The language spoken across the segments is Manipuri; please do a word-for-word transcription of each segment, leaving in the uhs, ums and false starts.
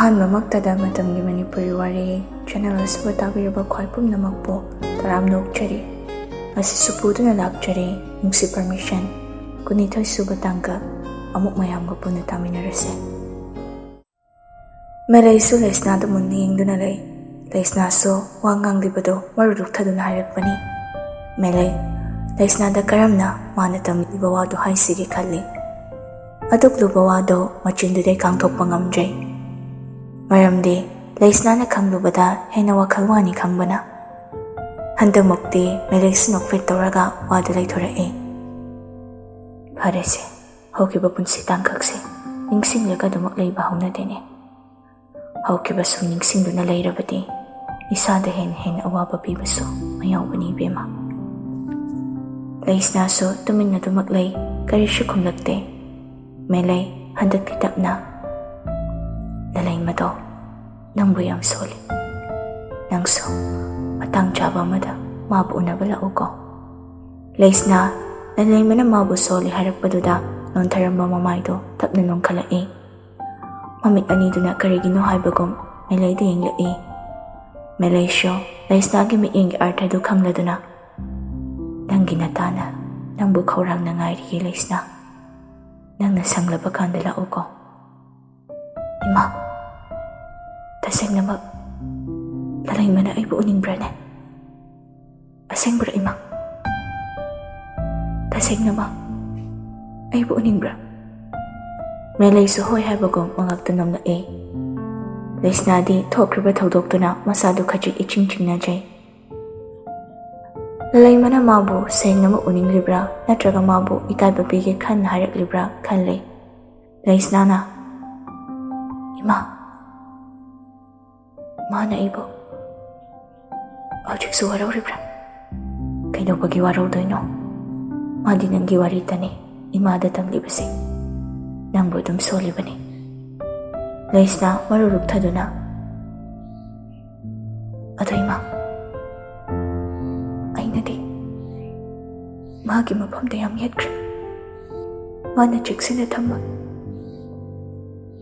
ꯑꯍꯥꯟꯕꯃꯛꯇꯗ ꯃꯇꯝꯒꯤ ꯃꯅꯤꯄꯨꯔꯤ ꯋꯥꯔꯤ ꯆꯦꯅꯦꯜ ꯑꯁꯤꯕꯨ ꯇꯥꯕꯤꯔꯤꯕ ꯈ꯭ꯋꯥꯏ ꯄꯨꯝꯅꯃꯛꯄꯨ ꯇꯔꯥꯝꯅ ꯑꯣꯛꯆꯔꯤ꯫ ꯉꯁꯤꯁꯨ ꯄꯨꯗꯨꯅ ꯂꯥꯛꯆꯔꯤ ꯅꯨꯡꯁꯤ ꯄꯔꯃꯤꯁꯟ ꯀꯨꯟꯅꯤꯊꯣꯏ ꯁꯨꯕ ꯇꯥꯡꯀꯛ꯫ ꯑꯃꯨꯛ ꯃꯌꯥꯝꯒ ꯄꯨꯟꯅ ꯇꯥꯃꯤꯟꯅꯔꯁꯦ꯫ ꯃꯦꯂꯩꯁꯨ ꯂꯩꯁꯅꯥꯗ ꯃꯨꯟꯅ ꯌꯦꯡꯗꯨꯅ ꯂꯩ꯫ ꯂꯩꯁꯅꯥꯁꯨ ꯋꯥ ꯉꯥꯡꯂꯤꯕꯗꯨ ꯃꯔꯨ ꯂꯨꯛꯊꯗꯨꯅ ꯍꯥꯏꯔꯛꯄꯅꯤ꯫ ꯃꯦꯂꯩ, ꯂꯩꯁꯅꯥꯗ ꯀꯔꯝꯅ ꯃꯥꯅ ꯇꯝꯂꯤꯕ ꯋꯥꯗꯨ ꯍꯥꯏꯁꯤꯒꯦ ꯈꯜꯂꯤ꯫ ꯑꯗꯨꯛ ꯂꯨꯕ ꯋꯥꯗꯣ ꯃꯆꯤꯟꯗꯨꯗꯩ ꯀꯥꯡꯊꯣꯛꯄ ꯉꯝꯗ꯭ꯔꯦ꯫ ꯃꯔꯝꯗꯤ ꯂꯩꯁꯅꯥꯅ ꯈꯪꯂꯨꯕꯗ ꯍꯦꯟꯅ ꯋꯥꯈꯜ ꯋꯥꯅꯤ ꯈꯪꯕꯅ꯫ ꯍꯟꯗꯛꯃꯛꯇꯤ ꯃꯦꯂꯩꯁꯨ ꯅꯣꯛꯐꯦꯠ ꯇꯧꯔꯒ ꯋꯥꯗꯨ ꯂꯩꯊꯣꯔꯛꯏ꯫ ꯐꯔꯦꯁꯦ, ꯍꯧꯈꯤꯕ ꯄꯨꯟꯁꯤ ꯇꯥꯡꯀꯛꯁꯦ ꯅꯤꯡꯁꯤꯡꯂꯒ ꯑꯗꯨꯃꯛ ꯂꯩꯕ ꯍꯧꯅꯗꯦꯅꯦ꯫ ꯍꯧꯈꯤꯕ ꯁꯨꯝ ꯅꯤꯡꯁꯤꯡꯗꯨꯅ ꯂꯩꯔꯕꯗꯤ ꯏꯁꯥꯗ ꯍꯦꯟꯅ ꯍꯦꯟꯅ ꯑꯋꯥꯕ ꯄꯤꯕꯁꯨ ꯃꯌꯥꯎꯕꯅꯤ ꯏꯕꯦꯝꯃ꯫ ꯂꯩꯁꯅꯥꯁꯨ ꯇꯨꯃꯤꯟꯅ ꯑꯗꯨꯃꯛ ꯂꯩ, ꯀꯔꯤꯁꯨ ꯈꯨꯝꯂꯛꯇꯦ꯫ ꯃꯦꯂꯩ, ꯍꯟꯗꯛꯇꯤ ꯇꯞꯅ, "ꯂꯂꯩꯃꯗꯣ ꯅꯪꯕꯨ ꯌꯥꯝ ꯁꯣꯜꯂꯤ꯫ ꯅꯪꯁꯨ ꯃꯇꯥꯡ ꯆꯥꯕ ꯑꯃꯗ ꯃꯥꯕꯨ ꯎꯅꯕ ꯂꯥꯛꯎꯀꯣ꯫" ꯂꯩꯁꯅꯥ, ꯂꯂꯩꯃꯅ ꯃꯥꯕꯨ ꯁꯣꯜꯂꯤ ꯍꯥꯏꯔꯛꯄꯗꯨꯗ ꯅꯣꯟꯊꯔꯝꯕ ꯃꯃꯥꯏꯗꯨ ꯇꯞꯅ ꯅꯣꯟꯈꯠꯂꯛꯏ꯫ ꯃꯃꯤꯠ ꯑꯅꯤꯗꯨꯅ ꯀꯔꯤꯒꯤꯅꯣ ꯍꯥꯏꯕꯒꯨꯝ ꯃꯦꯂꯩꯗ ꯌꯦꯡꯂꯛꯏ꯫ ꯃꯦꯂꯩꯁꯨ ꯂꯩꯁꯅꯥꯒꯤ ꯃꯤꯠꯌꯦꯡꯒꯤ ꯑꯥꯔꯊꯗꯨ ꯈꯪꯂꯗꯨꯅ, "ꯅꯪꯒꯤ ꯅꯇꯥꯅ ꯅꯪꯕꯨ ꯈꯧꯔꯥꯡꯅ ꯉꯥꯏꯔꯤꯌꯦ ꯂꯩꯁꯅꯥ꯫ ꯅꯪꯅ ꯁꯪꯂꯕ ꯀꯥꯟꯗ ꯂꯥꯛꯎꯀꯣ꯫" "ꯏꯃꯥ, ꯇꯁꯦꯡꯅꯃꯛ ꯂꯂꯩꯃꯅ ꯑꯩꯕꯨ ꯎꯅꯤꯡꯕ꯭ꯔꯅꯦ? ꯑꯁꯦꯡꯕ꯭ꯔꯥ ꯏꯃꯥ? ꯇꯁꯦꯡꯅꯃꯛ ꯑꯩꯕꯨ ꯎꯅꯤꯡꯕ꯭ꯔꯥ?" ꯃꯦꯂꯩꯁꯨ ꯍꯣꯏ ꯍꯥꯏꯕꯒꯨꯝ ꯃꯉꯛꯇ ꯅꯣꯝꯂꯛꯏ꯫ ꯂꯩꯁꯅꯥꯗꯤ ꯊꯣꯛꯈ꯭ꯔꯤꯕ ꯊꯧꯗꯣꯛꯇꯨꯅ ꯃꯁꯥꯗꯨ ꯈꯖꯤꯛ ꯏꯆꯤꯡ ꯆꯤꯡꯅꯖꯩ꯫ ꯂꯂꯩꯃꯅ ꯃꯥꯕꯨ ꯁꯦꯡꯅꯃꯛ ꯎꯅꯤꯡꯂꯤꯕ꯭ꯔꯥ ꯅꯠꯇ꯭ꯔꯒ ꯃꯥꯕꯨ ꯏꯀꯥꯏꯕ ꯄꯤꯒꯦ ꯈꯟꯅ ꯍꯥꯏꯔꯛꯂꯤꯕ꯭ꯔꯥ ꯈꯜꯂꯤ꯫ ꯂꯩꯁꯅꯥꯅ, "ꯏꯃꯥ, ꯃꯥꯅ ꯑꯩꯕꯨ ꯍꯧꯖꯤꯛꯁꯨ ꯋꯥꯔꯧꯔꯤꯕ꯭ꯔꯥ? ꯀꯩꯗꯧꯕꯒꯤ ꯋꯥꯔꯧꯗꯣꯏꯅꯣ? ꯃꯥꯗꯤ ꯅꯪꯒꯤ ꯋꯥꯔꯤꯇꯅꯤ ꯏꯃꯥꯗ ꯇꯝꯂꯤꯕꯁꯦ꯫ ꯅꯪꯕꯨ ꯑꯗꯨꯝ ꯁꯣꯜꯂꯤꯕꯅꯤ꯫" ꯂꯩꯁꯅꯥ ꯃꯔꯨ ꯂꯨꯛꯊꯗꯨꯅ, "ꯑꯗꯣ ꯏꯃꯥ, ꯑꯩꯅꯗꯤ ꯃꯥꯒꯤ ꯃꯐꯝꯗ ꯌꯥꯝ ꯌꯦꯠꯈ꯭ꯔꯦ꯫ ꯃꯥꯅ ꯆꯦꯛꯁꯤꯟꯅ ꯊꯝꯕ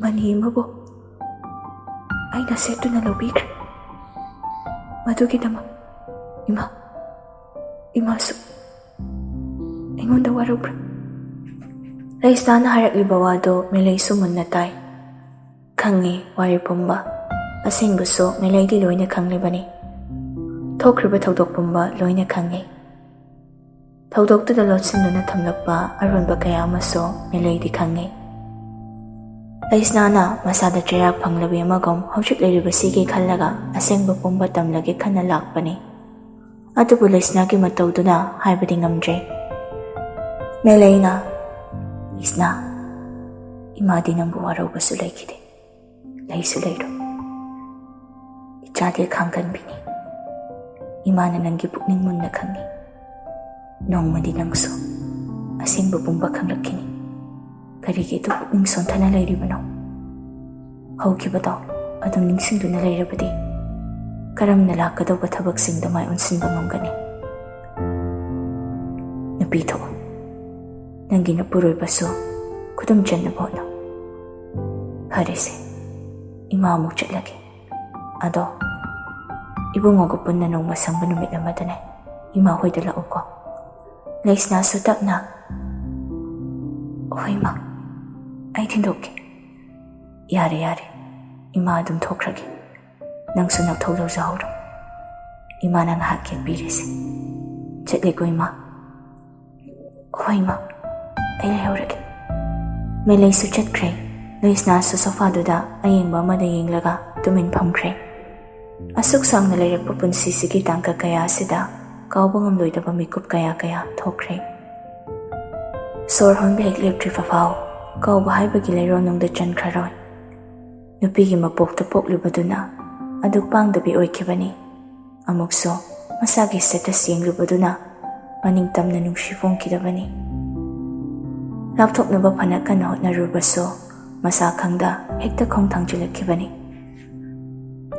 ꯃꯅꯤ ꯑꯃꯕꯨ ꯑꯩꯅ ꯁꯦꯠꯇꯨꯅ ꯂꯧꯕꯤꯈ꯭ꯔꯦ꯫ ꯃꯗꯨꯒꯤꯗꯃꯛ ꯏꯃꯥ, ꯏꯃꯥꯁꯨ ꯑꯩꯉꯣꯟꯗ ꯋꯥꯔꯧꯕ꯭ꯔꯥ? ꯂꯩꯁꯅꯥꯅ ꯍꯥꯏꯔꯛꯂꯤꯕ ꯋꯥꯗꯨ ꯃꯦꯂꯩꯁꯨ ꯃꯨꯟꯅ ꯇꯥꯏ꯫ ꯈꯪꯉꯤ ꯋꯥꯔꯤ ꯄꯨꯝꯕ꯫ ꯑꯁꯦꯡꯕꯁꯨ ꯃꯦꯂꯩꯗꯤ ꯂꯣꯏꯅ ꯈꯪꯂꯤꯕꯅꯤ꯫ ꯊꯣꯛꯈ꯭ꯔꯤꯕ ꯊꯧꯗꯣꯛ ꯄꯨꯝꯕ ꯂꯣꯏꯅ ꯈꯪꯉꯤ꯫ ꯊꯧꯗꯣꯛꯇꯨꯗ ꯂꯣꯠꯁꯤꯟꯗꯨꯅ ꯊꯝꯂꯛꯄ ꯑꯔꯣꯟꯕ ꯀꯌꯥ ꯑꯃꯁꯨ ꯃꯦꯂꯩꯗꯤ ꯈꯪꯉꯤ꯫ ꯂꯩꯁꯅꯥꯅ ꯃꯁꯥꯗ ꯆꯩꯔꯥꯛ ꯐꯪꯂꯕꯤ ꯑꯃꯒꯨꯝ ꯍꯧꯖꯤꯛ ꯂꯩꯔꯤꯕꯁꯤꯒꯤ ꯈꯜꯂꯒ ꯑꯁꯦꯡꯕ ꯄꯨꯝꯕ ꯇꯝꯂꯒꯦ ꯈꯟꯅ ꯂꯥꯛꯄꯅꯤ꯫ ꯑꯗꯨꯕꯨ ꯂꯩꯁꯅꯥꯒꯤ ꯃꯇꯧꯗꯨꯅ ꯍꯥꯏꯕꯗꯤ ꯉꯝꯗ꯭ꯔꯦ꯫ ꯃꯦꯂꯩꯅ, "ꯂꯩꯁꯅꯥ, ꯏꯃꯥꯗꯤ ꯅꯪꯕꯨ ꯋꯥꯔꯧꯕꯁꯨ ꯂꯩꯈꯤꯗꯦ, ꯂꯩꯁꯨ ꯂꯩꯔꯣꯏ꯫ ꯏꯆꯥꯗꯤ ꯈꯥꯡꯒꯟꯕꯤꯅꯤ꯫ ꯏꯃꯥꯅ ꯅꯪꯒꯤ ꯄꯨꯛꯅꯤꯡ ꯃꯨꯟꯅ ꯈꯪꯉꯤ꯫ ꯅꯣꯡꯃꯗꯤ ꯅꯪꯁꯨ ꯑꯁꯦꯡꯕ ꯄꯨꯝꯕ ꯈꯪꯂꯛꯈꯤꯅꯤ꯫ ꯀꯔꯤꯒꯤ ꯑꯗꯨꯛ ꯄꯨꯛꯅꯤꯡ ꯁꯣꯟꯊꯅ ꯂꯩꯔꯤꯕꯅꯣ? ꯍꯧꯈꯤꯕꯗꯣ ꯑꯗꯨꯝ ꯅꯤꯡꯁꯤꯡꯗꯨꯅ ꯂꯩꯔꯕꯗꯤ ꯀꯔꯝꯅ ꯂꯥꯛꯀꯗꯧꯕ ꯊꯕꯛꯁꯤꯡꯗ ꯃꯥꯏ ꯑꯣꯟꯁꯤꯟꯕ ꯉꯝꯒꯅꯤ? ꯅꯨꯄꯤ ꯊꯣꯛꯎ꯫ ꯅꯪꯒꯤ ꯅꯄꯨꯔꯣꯏꯕꯁꯨ ꯈꯨꯗꯨꯝ ꯆꯟꯅꯕ ꯍꯣꯠꯅꯧ꯫ ꯐꯔꯦꯁꯦ, ꯏꯃꯥ ꯑꯃꯨꯛ ꯆꯠꯂꯒꯦ꯫ ꯑꯗꯣ ꯏꯕꯨꯡꯉꯣꯒ ꯄꯨꯟꯅ ꯅꯣꯡꯃ ꯁꯪꯕ ꯅꯨꯃꯤꯠ ꯑꯃꯗꯅꯦ ꯏꯃꯥ ꯍꯣꯏꯗ ꯂꯥꯛꯎꯀꯣ꯫" ꯂꯩꯁꯅꯥꯁꯨ ꯇꯞꯅ, "ꯍꯣꯏ ꯏꯃꯥ, ꯑꯩ ꯊꯤꯟꯗꯣꯛꯀꯦ꯫" "ꯌꯥꯔꯦ, ꯌꯥꯔꯦ, ꯏꯃꯥ ꯑꯗꯨꯝ ꯊꯣꯛꯈ꯭ꯔꯒꯦ꯫ ꯅꯪꯁꯨ ꯅꯊꯧ ꯇꯧꯖꯍꯧꯔꯣ꯫ ꯏꯃꯥꯅ ꯉꯥꯏꯍꯥꯛ ꯌꯦꯡꯕꯤꯔꯤꯁꯦ꯫ ꯆꯠꯂꯦꯀꯣ ꯏꯃꯥ꯫" "ꯍꯣꯏ ꯏꯃꯥ, ꯑꯩ ꯂꯩꯍꯧꯔꯒꯦ꯫" ꯃꯦꯂꯩꯁꯨ ꯆꯠꯈ꯭ꯔꯦ꯫ ꯂꯩꯁꯅꯥꯁꯨ ꯁꯣꯐꯥꯗꯨꯗ ꯑꯌꯦꯡꯕ ꯑꯃꯗ ꯌꯦꯡꯂꯒ ꯇꯨꯃꯤꯟ ꯐꯝꯈ꯭ꯔꯦ꯫ ꯑꯁꯨꯛ ꯁꯥꯡꯅ ꯂꯩꯔꯛꯄ ꯄꯨꯟꯁꯤꯁꯤꯒꯤ ꯇꯥꯡꯀꯛ ꯀꯌꯥ ꯑꯁꯤꯗ ꯀꯥꯎꯕ ꯉꯝꯂꯣꯏꯗꯕ ꯃꯤꯀꯨꯞ ꯀꯌꯥ ꯀꯌꯥ ꯊꯣꯛꯈ꯭ꯔꯦ꯫ ꯁꯣꯔ ꯍꯣꯟꯕ ꯍꯦꯛ ꯂꯦꯞꯇ꯭ꯔꯤꯕ ꯐꯥꯎ ꯀꯥꯎꯕ ꯍꯥꯏꯕꯒꯤ ꯂꯩꯔꯣꯜꯅꯨꯡꯗ ꯆꯟꯈ꯭ꯔꯔꯣꯏ꯫ ꯅꯨꯄꯤꯒꯤ ꯃꯄꯣꯛꯇ ꯄꯣꯛꯂꯤꯕꯗꯨꯅ ꯑꯗꯨꯛ ꯄꯥꯡꯗꯕꯤ ꯑꯣꯏꯈꯤꯕꯅꯤ꯫ ꯑꯃꯨꯛꯁꯨ ꯃꯁꯥꯒꯤ status ꯌꯦꯡꯂꯨꯕꯗꯨꯅ ꯃꯅꯤꯡ ꯇꯝꯅ ꯅꯨꯡꯁꯤ ꯐꯣꯡꯈꯤꯗꯕꯅꯤ꯫ ꯂꯥꯞꯊꯣꯛꯅꯕ ꯐꯅ ꯀꯟꯅ ꯍꯣꯠꯅꯔꯨꯕꯁꯨ ꯃꯁꯥ ꯈꯪꯗ ꯍꯦꯛꯇ ꯈꯣꯡ ꯊꯥꯡꯖꯤꯜꯂꯛꯈꯤꯕꯅꯤ꯫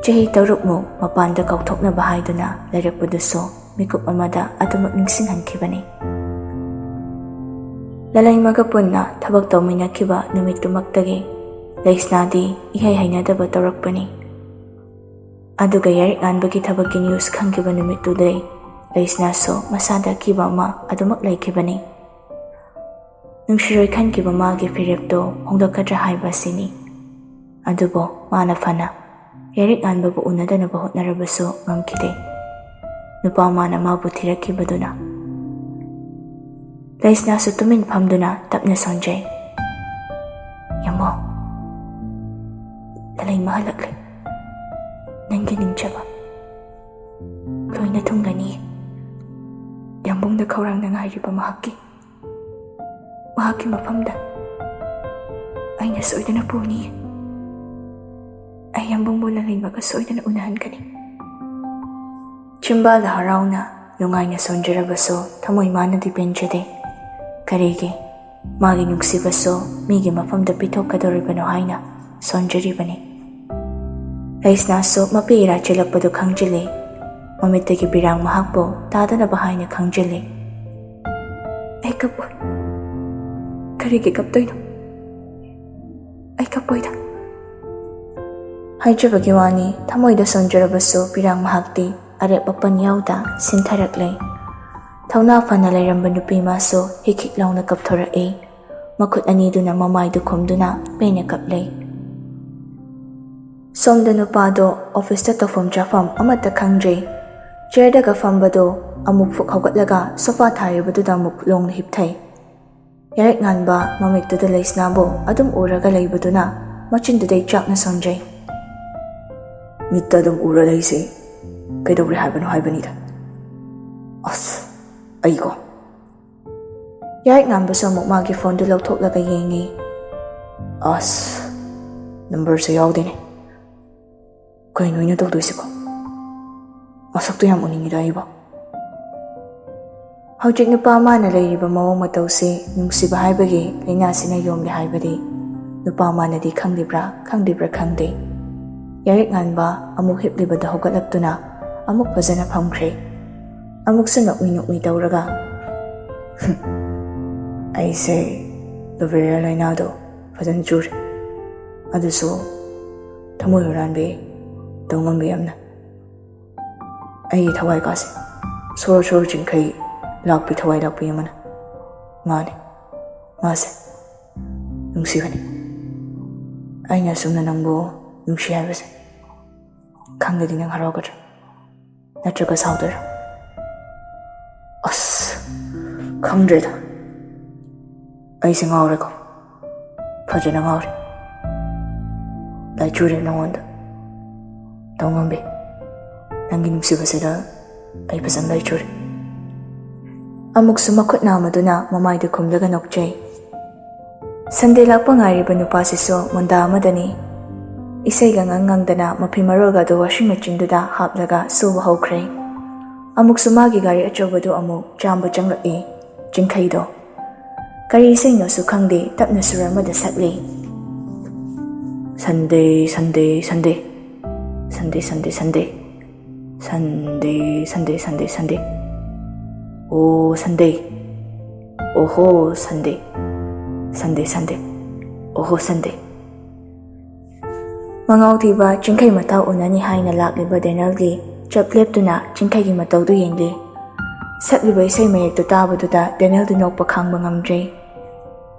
ꯆꯍꯤ ꯇꯔꯨꯛꯃꯨꯛ ꯃꯄꯥꯟꯗ ꯀꯥꯎꯊꯣꯛꯅꯕ ꯍꯥꯏꯗꯨꯅ ꯂꯩꯔꯛꯄꯗꯨꯁꯨ ꯃꯤꯀꯨꯞ ꯑꯃꯗ ꯑꯗꯨꯃꯛ ꯅꯤꯡꯁꯤꯡꯍꯟꯈꯤꯕꯅꯤ꯫ ꯂꯂꯩꯃꯒ ꯄꯨꯟꯅ ꯊꯕꯛ ꯇꯧꯃꯤꯟꯅꯈꯤꯕ ꯅꯨꯃꯤꯠꯇꯨꯃꯛꯇꯒꯤ ꯂꯩꯁꯅꯥꯗꯤ ꯏꯍꯩ ꯍꯩꯅꯗꯕ ꯇꯧꯔꯛꯄꯅꯤ꯫ ꯑꯗꯨꯒ ꯌꯥꯔꯤꯛ ꯉꯥꯟꯕꯒꯤ ꯊꯕꯛꯀꯤ ꯅ꯭ꯌꯨꯁ ꯈꯪꯈꯤꯕ ꯅꯨꯃꯤꯠꯇꯨꯗꯩ ꯂꯩꯁꯅꯥꯁꯨ ꯃꯁꯥꯗ ꯑꯀꯤꯕ ꯑꯃ ꯑꯗꯨꯃꯛ ꯂꯩꯈꯤꯕꯅꯤ꯫ ꯅꯨꯡꯁꯤꯔꯣꯏ ꯈꯟꯈꯤꯕ ꯃꯥꯒꯤ ꯐꯤꯔꯦꯞꯇꯣ ꯍꯣꯡꯗꯣꯛꯀꯗ꯭ꯔꯥ ꯍꯥꯏꯕ ꯑꯁꯤꯅꯤ꯫ ꯑꯗꯨꯕꯨ ꯃꯥꯅ ꯐꯅ ꯌꯥꯔꯤꯛ ꯉꯥꯟꯕꯕꯨ ꯎꯅꯗꯅꯕ ꯍꯣꯠꯅꯔꯕꯁꯨ ꯉꯝꯈꯤꯗꯦ꯫ ꯅꯨꯄꯥ ꯃꯥꯅ ꯃꯥꯕꯨ ꯊꯤꯔꯛꯈꯤꯕꯗꯨꯅ꯫ ꯂꯩꯁꯅꯥꯁꯨ ꯇꯨꯃꯤꯟ ꯐꯝꯗꯨꯅ ꯇꯞꯅ ꯁꯣꯟꯖꯩ꯫ "ꯌꯥꯝꯕꯨꯡ, ꯂꯂꯩ ꯃꯍꯜꯂꯛꯂꯦ꯫ ꯅꯪꯒꯤ ꯅꯤꯡꯖꯕ ꯂꯣꯏꯅ ꯊꯨꯡꯂꯅꯤ꯫ ꯌꯥꯝꯕꯨꯡꯗ ꯈꯧꯔꯥꯡꯅ ꯉꯥꯏꯔꯤꯕ ꯃꯍꯥꯛꯀꯤ, ꯃꯍꯥꯛꯀꯤ ꯃꯐꯝꯗ ꯑꯩꯅ ꯁꯣꯏꯗꯅ ꯄꯨꯅꯤ꯫ ꯑꯩ ꯌꯥꯝꯕꯨꯡꯕꯨ ꯂꯂꯩꯃꯒ ꯁꯣꯏꯗꯅ ꯎꯅꯍꯟꯒꯅꯤ꯫" ꯆꯤꯝꯕꯥꯜꯗ ꯍꯔꯥꯎꯅ ꯅꯨꯡꯉꯥꯏꯅ ꯁꯣꯟꯖꯔꯕꯁꯨ ꯊꯃꯣꯏ ꯃꯥꯅꯗꯤ ꯄꯦꯟꯖꯗꯦ꯫ ꯀꯔꯤꯒꯤ ꯃꯥꯒꯤ ꯅꯨꯡꯁꯤꯕꯁꯨ ꯃꯤꯒꯤ ꯃꯐꯝꯗ ꯄꯤꯊꯣꯛꯀꯗꯧꯔꯤꯕꯅꯣ ꯍꯥꯏꯅ ꯁꯣꯟꯖꯔꯤꯕꯅꯤ꯫ ꯂꯩꯁꯅꯥꯁꯨ ꯃꯄꯤ ꯏꯔꯥ ꯆꯦꯜꯂꯛꯄꯗꯨ ꯈꯪꯖꯤꯜꯂꯤ꯫ ꯃꯃꯤꯠꯇꯒꯤ ꯄꯤꯔꯥꯡ ꯃꯍꯥꯛꯄꯨ ꯇꯥꯗꯅꯕ ꯍꯥꯏꯅ ꯈꯪꯖꯤꯜꯂꯤ꯫ "ꯑꯩ ꯀꯞꯄꯣꯏ꯫ ꯀꯔꯤꯒꯤ ꯀꯞꯇꯣꯏꯅꯣ? ꯑꯩ ꯀꯞꯄꯣꯏꯗ꯫" ꯍꯥꯏꯖꯕꯒꯤ ꯋꯥꯅꯤ, ꯊꯃꯣꯏꯗ ꯁꯣꯟꯖꯔꯕꯁꯨ ꯄꯤꯔꯥꯡ ꯃꯍꯥꯛꯇꯤ ꯑꯔꯦꯞ ꯑꯄꯟ ꯌꯥꯎꯗ ꯁꯤꯟꯊꯔꯛꯂꯦ꯫ ꯊꯧꯅꯥ ꯐꯅ ꯂꯩꯔꯝꯕ ꯅꯨꯄꯤ ꯃꯥꯁꯨ ꯍꯤꯛ ꯍꯤꯛ ꯂꯥꯎꯅ ꯀꯞꯊꯣꯔꯛꯏ꯫ ꯃꯈꯨꯠ ꯑꯅꯤꯗꯨꯅ ꯃꯃꯥꯏꯗꯨ ꯈꯨꯝꯗꯨꯅ ꯄꯦꯟꯅ ꯀꯞꯂꯦ꯫ ꯁꯣꯝꯗ ꯅꯨꯄꯥꯗꯣ ꯑꯣꯐꯤꯁꯇ ꯇꯧꯐꯝ ꯆꯥꯐꯝ ꯑꯃꯠꯇ ꯈꯪꯗ꯭ꯔꯦ꯫ ꯆꯤꯌꯔꯗꯒ ꯐꯝꯕꯗꯣ ꯑꯃꯨꯛ ꯐꯨꯛ ꯍꯧꯒꯠꯂꯒ ꯁꯣꯐꯥ ꯊꯥꯔꯤꯕꯗꯨꯗ ꯑꯃꯨꯛ ꯂꯣꯡꯅ ꯍꯤꯞꯊꯩ꯫ ꯌꯥꯔꯤꯛ ꯉꯥꯟꯕ ꯃꯃꯤꯠꯇꯨꯗ ꯂꯩꯁꯅꯥꯕꯨ ꯑꯗꯨꯝ ꯎꯔꯒ ꯂꯩꯕꯗꯨꯅ ꯃꯆꯤꯟꯗꯨꯗꯩ ꯆꯥꯛꯅ ꯁꯣꯟꯖꯩ꯫ "ꯃꯤꯠꯇ ꯑꯗꯨꯝ ꯎꯔ ꯂꯩꯁꯦ ꯀꯩꯗꯧꯔꯦ ꯍꯥꯏꯕꯅꯣ ꯍꯥꯏꯕꯅꯤꯗ꯫ ꯑꯁ, ꯑꯩꯀꯣ꯫" ꯌꯥꯔꯤꯛ ꯉꯥꯟꯕꯁꯨ ꯑꯃꯨꯛ ꯃꯥꯒꯤ ꯐꯣꯟꯗꯨ ꯂꯧꯊꯣꯛꯂꯒ ꯌꯦꯡꯉꯤ꯫ "ꯑꯁ, ꯅꯝꯕꯔꯁꯨ ꯌꯥꯎꯗꯦꯅꯦ꯫ ꯀꯩꯅꯣ ꯑꯩꯅ ꯇꯧꯗꯣꯏꯁꯤꯕꯣ? ꯃꯁꯛꯇꯣ ꯌꯥꯝ ꯎꯅꯤꯡꯉꯤꯗ ꯑꯩꯕꯣ꯫" ꯍꯧꯖꯤꯛ ꯅꯨꯄꯥ ꯃꯥꯅ ꯂꯩꯔꯤꯕ ꯃꯑꯣꯡ ꯃꯇꯧꯁꯤ ꯅꯨꯡꯁꯤꯕ ꯍꯥꯏꯕꯒꯤ ꯂꯥꯏꯅꯥꯁꯤꯅ ꯌꯣꯝꯂꯦ ꯍꯥꯏꯕꯗꯤ ꯅꯨꯄꯥ ꯃꯥꯅꯗꯤ ꯈꯪꯂꯤꯕ꯭ꯔꯥ ꯈꯪꯗ꯭ꯔꯤꯕ꯭ꯔꯥ ꯈꯪꯗꯦ꯫ ꯌꯥꯔꯤꯛ ꯉꯥꯟꯕ ꯑꯃꯨꯛ ꯍꯤꯞꯂꯤꯕꯗ ꯍꯧꯒꯠꯂꯛꯇꯨꯅ ꯑꯃꯨꯛ ꯐꯖꯅ ꯐꯝꯈ꯭ꯔꯦ꯫ ꯑꯃꯨꯛꯁꯨ ꯅꯣꯛꯃꯤ ꯅꯣꯛꯃꯤ ꯇꯧꯔꯒ, "ꯑꯩꯁꯦ ꯂꯨꯕꯦꯔꯤꯌꯥ ꯂꯥꯏꯅꯥꯗꯣ ꯐꯖꯅ ꯆꯨꯔꯦ꯫ ꯑꯗꯨꯁꯨ ꯊꯃꯣꯏ ꯍꯨꯔꯥꯟꯕꯤ, ꯇꯧꯉꯝꯕꯤ ꯌꯥꯝꯅ꯫ ꯑꯩꯒꯤ ꯊꯋꯥꯏ ꯀꯥꯁꯦ ꯁꯣꯔ ꯁꯣꯔ ꯆꯤꯡꯈꯩ ꯂꯥꯛꯄꯤ ꯊꯋꯥꯏ ꯂꯥꯛꯄꯤ ꯑꯃꯅ꯫ ꯃꯥꯅꯦ, ꯃꯥꯁꯦ ꯅꯨꯡꯁꯤꯕꯅꯤ꯫ ꯑꯩꯅ ꯑꯁꯨꯝꯅ ꯅꯪꯕꯨ ꯅꯨꯡꯁꯤ ꯍꯥꯏꯕꯁꯦ ꯈꯪꯂꯗꯤ ꯅꯪ ꯍꯔꯥꯎꯒꯗ꯭ꯔꯥ? ꯅꯠꯇ꯭ꯔꯒ ꯁꯥꯎꯗꯣꯏꯔꯥ? ꯑꯁ, ꯈꯪꯗ꯭ꯔꯦꯗ꯫ ꯑꯩꯁꯦ ꯉꯥꯎꯔꯦꯀꯣ꯫ ꯐꯖꯅ ꯉꯥꯎꯔꯦ꯫ ꯂꯥꯏꯆꯨꯔꯦ ꯅꯉꯣꯟꯗ꯫ ꯇꯧꯉꯝꯕꯤ, ꯅꯪꯒꯤ ꯅꯨꯡꯁꯤꯕꯁꯤꯗ ꯑꯩ ꯐꯖꯅ ꯂꯥꯏꯆꯨꯔꯦ꯫ ꯑꯃꯨꯛꯁꯨ ꯃꯈꯨꯠ ꯅꯥꯝꯃꯗꯨꯅ ꯃꯃꯥꯏꯗꯨ ꯈꯨꯝꯂꯒ ꯅꯣꯛꯆꯩ꯫ ꯁꯟꯗꯦ ꯂꯥꯛꯄ ꯉꯥꯏꯔꯤꯕ ꯅꯨꯄꯥꯁꯤꯁꯨ ꯃꯨꯟꯗꯥ ꯑꯃꯗꯅꯤ꯫ ꯏꯁꯩꯒ ꯉꯪ ꯉꯪꯗꯅ ꯃꯐꯤ ꯃꯔꯣꯜꯒꯗꯨ washing machineꯗꯨꯗ ꯍꯥꯞꯂꯒ ꯁꯨꯕ ꯍꯧꯈ꯭ꯔꯦ꯫ ꯑꯃꯨꯛꯁꯨ ꯃꯥꯒꯤ ꯒꯥꯔꯤ ꯑꯆꯧꯕꯗꯨ ꯑꯃꯨꯛ ꯆꯥꯝꯕ ꯆꯪꯂꯛꯏ꯫ ꯆꯤꯡꯈꯩꯗꯣ ꯀꯔꯤ ꯏꯁꯩꯅꯣꯁꯨ ꯈꯪꯗꯦ, ꯇꯞꯅ ꯁꯨꯔ ꯑꯃꯗ ꯁꯛꯂꯤ꯫ ꯁꯟꯗꯦ, ꯁꯟꯗꯦ, ꯁꯟꯗꯦ꯫ ꯁꯟꯗꯦ, ꯁꯟꯗꯦ, ꯁꯟꯗꯦ꯫ ꯁꯟꯗꯦ, ꯁꯟꯗꯦ, ꯁꯟꯗꯦ, ꯁꯟꯗꯦ꯫ ꯑꯣ ꯁꯟꯗꯦ꯫ ꯑꯣꯍꯣ ꯁꯟꯗꯦ꯫ ꯁꯟꯗꯦ, ꯁꯟꯗꯦ꯫ ꯑꯣꯍꯣ ꯁꯟꯗꯦ꯫ ꯃꯉꯥꯎ ꯊꯤꯕ ꯆꯤꯡꯈꯩ ꯃꯇꯥꯎ ꯎꯅꯅꯤ ꯍꯥꯏꯅ ꯂꯥꯛꯂꯤꯕ ꯗꯦꯅꯦꯜꯒꯤ ꯆꯞ ꯂꯦꯞꯇꯨꯅ ꯆꯤꯡꯈꯩꯒꯤ ꯃꯇꯧꯗꯨ ꯌꯦꯡꯂꯤ꯫ ꯁꯛꯂꯤꯕ ꯏꯁꯩ ꯃꯌꯦꯛꯇꯨ ꯇꯥꯕꯗꯨꯗ ꯗꯦꯅꯦꯜꯗꯤ ꯅꯣꯛꯄ ꯈꯥꯡꯕ ꯉꯝꯗ꯭ꯔꯦ꯫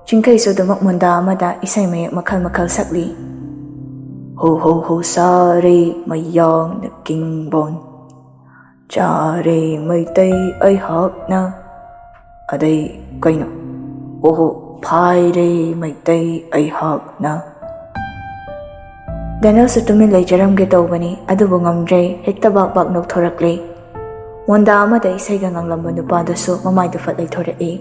ꯆꯤꯡꯈꯩꯁꯨ ꯑꯗꯨꯃꯛ ꯃꯨꯟꯗꯥ ꯑꯃꯗ ꯏꯁꯩ ꯃꯌꯦꯛ ꯃꯈꯜ ꯃꯈꯜ ꯁꯛꯂꯤ꯫ ꯍꯣ ꯍꯣ ꯍꯣ ꯁꯥꯔꯦ ꯃꯌꯥꯡꯅ ꯀꯤꯡꯕꯣꯟ, ꯆꯥꯔꯦ ꯃꯩꯇꯩ ꯑꯩꯍꯥꯛꯅ꯫ ꯑꯗꯩ ꯀꯩꯅꯣ? ꯑꯣꯍꯣ, ꯐꯥꯏꯔꯦ ꯃꯩꯇꯩ ꯑꯩꯍꯥꯛꯅ꯫ ꯗꯦꯅꯦꯜꯁꯨ ꯇꯨꯃꯤꯟ ꯂꯩꯖꯔꯝꯒꯦ ꯇꯧꯕꯅꯤ, ꯑꯗꯨꯕꯨ ꯉꯝꯗ꯭ꯔꯦ, ꯍꯦꯛꯇ ꯕꯥꯛ ꯕꯥꯛ ꯅꯣꯛꯊꯣꯔꯛꯂꯦ꯫ ꯃꯣꯟꯗꯥ ꯑꯃꯗ ꯏꯁꯩꯒ ꯉꯪꯂꯝꯕ ꯅꯨꯄꯥꯗꯨꯁꯨ ꯃꯃꯥꯏꯗꯨ ꯐꯠ ꯂꯩꯊꯣꯔꯛꯏ꯫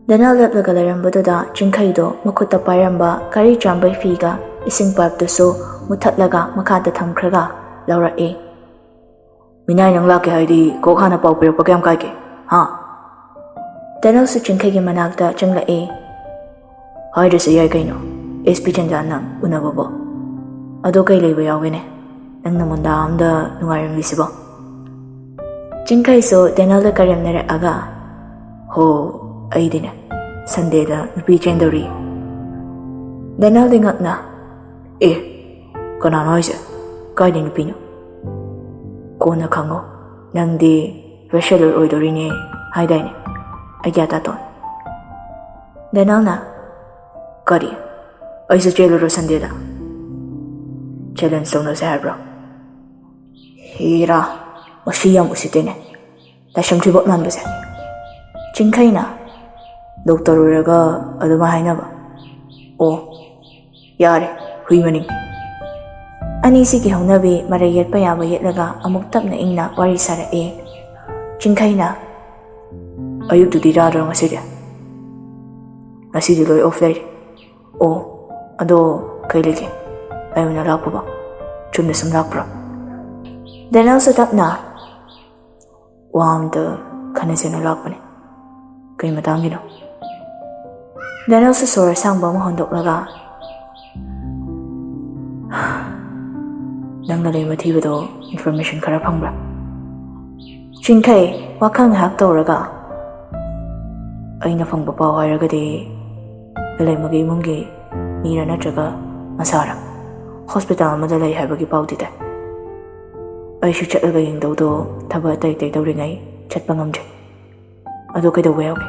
ꯗꯦꯅꯦꯜ ꯂꯦꯞꯂꯒ ꯂꯩꯔꯝꯕꯗꯨꯗ ꯆꯤꯡꯈꯩꯗꯣ ꯃꯈꯨꯠꯇ ꯄꯥꯏꯔꯝꯕ ꯒꯥꯔꯤ ꯆꯥꯝꯕꯩ ꯐꯤꯒ ꯏꯁꯤꯡ pipeꯇꯨꯁꯨ ꯃꯨꯊꯠꯂꯒ ꯃꯈꯥꯗ ꯊꯝꯈ꯭ꯔꯒ ꯂꯧꯔꯛꯏ꯫ ꯃꯤꯅꯥꯏ ꯅꯪ ꯂꯥꯛꯀꯦ ꯍꯥꯏꯗꯤ ꯀꯣꯛ ꯍꯥꯟꯅ ꯄꯥꯎ ꯄꯤꯔꯛꯄ ꯀꯌꯥꯝ ꯀꯥꯏꯒꯦ? ꯍꯥ? ꯗꯦꯅꯦꯜꯁꯨ ꯆꯤꯡꯈꯩꯒꯤ ꯃꯅꯥꯛꯇ ꯆꯪꯂꯛꯏ꯫ ꯍꯥꯏꯗ꯭ꯔꯁꯨ ꯌꯥꯏ ꯀꯩꯅꯣ, ꯑꯦꯁ ꯄꯤ ꯆꯟꯗ꯭ꯔ ꯅꯪ ꯎꯅꯕꯕꯣ꯫ ꯑꯗꯣ ꯀꯩ ꯂꯩꯕ ꯌꯥꯎꯒꯦꯅꯦ? ꯅꯪꯅ ꯃꯨꯟꯗꯥ ꯑꯝꯗ ꯅꯨꯡꯉꯥꯏꯔꯝꯂꯤꯁꯤꯕꯣ? ꯆꯤꯡꯈꯩꯁꯨ ꯗꯦꯅꯦꯜꯗ ꯀꯔꯦꯝꯅꯔꯛꯑꯒ, ꯍꯣ, ꯑꯩꯗꯤꯅꯦ, ꯁꯟꯗꯦꯗ ꯅꯨꯄꯤ ꯆꯦꯟꯗꯧꯔꯤ꯫ ꯗꯦꯅꯦꯜꯗꯤ ꯉꯛꯅ, ꯑꯦ, ꯀꯅꯥꯅꯣ ꯍꯥꯏꯁꯦ? "ꯀꯥꯏꯗꯩ ꯅꯨꯄꯤꯅꯣ? ꯀꯣꯟꯅ ꯈꯪꯉꯣ꯫ ꯅꯪꯗꯤ ꯋ꯭ꯔꯦꯁꯂꯔ ꯑꯣꯏꯗꯣꯔꯤꯅꯦ ꯍꯥꯏꯗꯥꯏꯅꯦ? ꯑꯩ ꯒ꯭ꯌꯥꯟ ꯇꯥꯇꯣꯟ?" ꯗꯦꯅꯦꯜꯅ, "ꯀꯔꯤ? ꯑꯩꯁꯨ ꯆꯦꯜꯂꯨꯔꯣ ꯁꯟꯗꯦꯗ? ꯆꯦꯂꯦꯟꯖ ꯇꯧꯅꯁꯦ ꯍꯥꯏꯕ꯭ꯔꯣ? ꯍꯦꯔꯥ, ꯃꯁꯤ ꯌꯥꯝ ꯎꯁꯤꯠꯇꯦꯅꯦ꯫ ꯂꯥꯏꯁ꯭ꯔꯝ ꯊꯤꯕꯣꯛ ꯃꯥꯟꯕꯁꯦ꯫" ꯆꯤꯡꯈꯩꯅ, "ꯗꯣꯛꯇꯔ ꯑꯣꯏꯔꯒ ꯑꯗꯨꯃꯥꯏ ꯍꯥꯏꯅꯕ? ꯑꯣ, ꯌꯥꯔꯦ, ꯍꯨꯏ ꯃꯅꯤꯡ꯫" ꯑꯅꯤꯁꯤꯒꯤ ꯍꯧꯅꯕꯤ ꯃꯔꯩ ꯌꯦꯠꯄ ꯌꯥꯕ ꯌꯦꯠꯂꯒ ꯑꯃꯨꯛ ꯇꯞꯅ ꯏꯪꯅ ꯋꯥꯔꯤ ꯁꯥꯔꯛꯑꯦ꯫ ꯆꯤꯡꯈꯩꯅ, "ꯑꯌꯨꯛꯇꯨꯗꯤ ꯆꯥꯗ꯭ꯔꯣ ꯉꯁꯤꯗꯤ?" "ꯉꯁꯤꯗꯤ ꯂꯣꯏ ꯑꯣꯐ ꯂꯩꯔꯦ꯫" "ꯑꯣ, ꯑꯗꯣ ꯀꯩ ꯂꯩꯒꯦ? ꯑꯩ ꯑꯣꯏꯅ ꯂꯥꯛꯄꯕꯣ? ꯆꯨꯝꯅ ꯁꯨꯝ ꯂꯥꯛꯄ꯭ꯔꯣ?" ꯗꯦꯅꯦꯜꯁꯨ ꯇꯞꯅ, "ꯋꯥ ꯑꯝꯇ ꯈꯟꯅꯁꯦꯅ ꯂꯥꯛꯄꯅꯦ꯫" "ꯀꯩ ꯃꯇꯥꯡꯒꯤꯅꯣ?" ꯗꯦꯅꯦꯜꯁꯨ ꯁꯣꯔ ꯑꯁꯥꯡꯕ ꯑꯃ ꯍꯣꯟꯗꯣꯛꯂꯒ, "ꯅꯪꯅ ꯂꯩ ꯃꯊꯤꯕꯗꯣ ꯏꯟꯐꯣꯔꯃꯦꯁꯟ ꯈꯔ ꯐꯪꯕ꯭ꯔꯥ?" ꯆꯤꯡꯈꯩ ꯋꯥꯈꯜ ꯉꯥꯏꯍꯥꯛ ꯇꯧꯔꯒ, "ꯑꯩꯅ ꯐꯪꯕ ꯄꯥꯎ ꯍꯥꯏꯔꯒꯗꯤ ꯂꯂꯩꯃꯒꯤ ꯏꯃꯨꯡꯒꯤ ꯃꯤꯔ ꯅꯠꯇ꯭ꯔꯒ ꯃꯁꯥꯔ ꯍꯣꯁꯄꯤꯇꯥꯜ ꯑꯃꯗ ꯂꯩ ꯍꯥꯏꯕꯒꯤ ꯄꯥꯎꯗꯤ ꯇꯥꯏ꯫ ꯑꯩꯁꯨ ꯆꯠꯂꯒ ꯌꯦꯡꯗꯧꯗꯣ ꯊꯕꯛ ꯑꯇꯩ ꯑꯇꯩ ꯇꯧꯔꯤꯉꯩ ꯆꯠꯄ ꯉꯝꯗ꯭ꯔꯦ꯫ ꯑꯗꯣ ꯀꯩꯗꯧꯕ ꯌꯥꯎꯒꯦ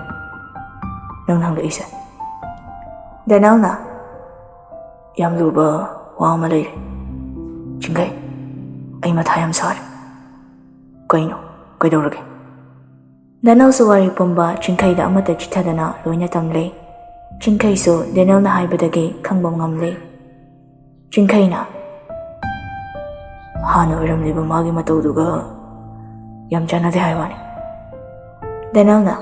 ꯅꯪꯅ ꯍꯪꯂꯛꯏꯁꯦ?" ꯗꯦꯅꯦꯜꯅ, "ꯌꯥꯝ ꯂꯨꯕ ꯋꯥ ꯑꯃ ꯂꯩꯔꯦ ꯆꯤꯡꯈꯩ꯫ ꯑꯩ ꯃꯊꯥ ꯌꯥꯝ ꯁꯥꯔꯦ꯫" "ꯀꯩꯅꯣ? ꯀꯩꯗꯧꯔꯒꯦ?" ꯗꯦꯅꯦꯜꯁꯨ ꯋꯥꯔꯤ ꯄꯨꯝꯕ ꯆꯤꯡꯈꯩꯗ ꯑꯃꯠꯇ ꯆꯤꯠꯊꯗꯅ ꯂꯣꯏꯅ ꯇꯝꯂꯦ꯫ ꯆꯤꯡꯈꯩꯁꯨ ꯗꯦꯅꯦꯜꯅ ꯍꯥꯏꯕꯗꯒꯤ ꯈꯪꯕ ꯉꯝꯂꯦ꯫ ꯆꯤꯡꯈꯩꯅ, "ꯍꯥꯟꯅ ꯑꯣꯏꯔꯝꯂꯤꯕ ꯃꯥꯒꯤ ꯃꯇꯧꯗꯨꯒ ꯌꯥꯝ ꯆꯥꯟꯅꯗꯦ ꯍꯥꯏ ꯋꯥꯅꯤ꯫" ꯗꯦꯅꯦꯜꯅ,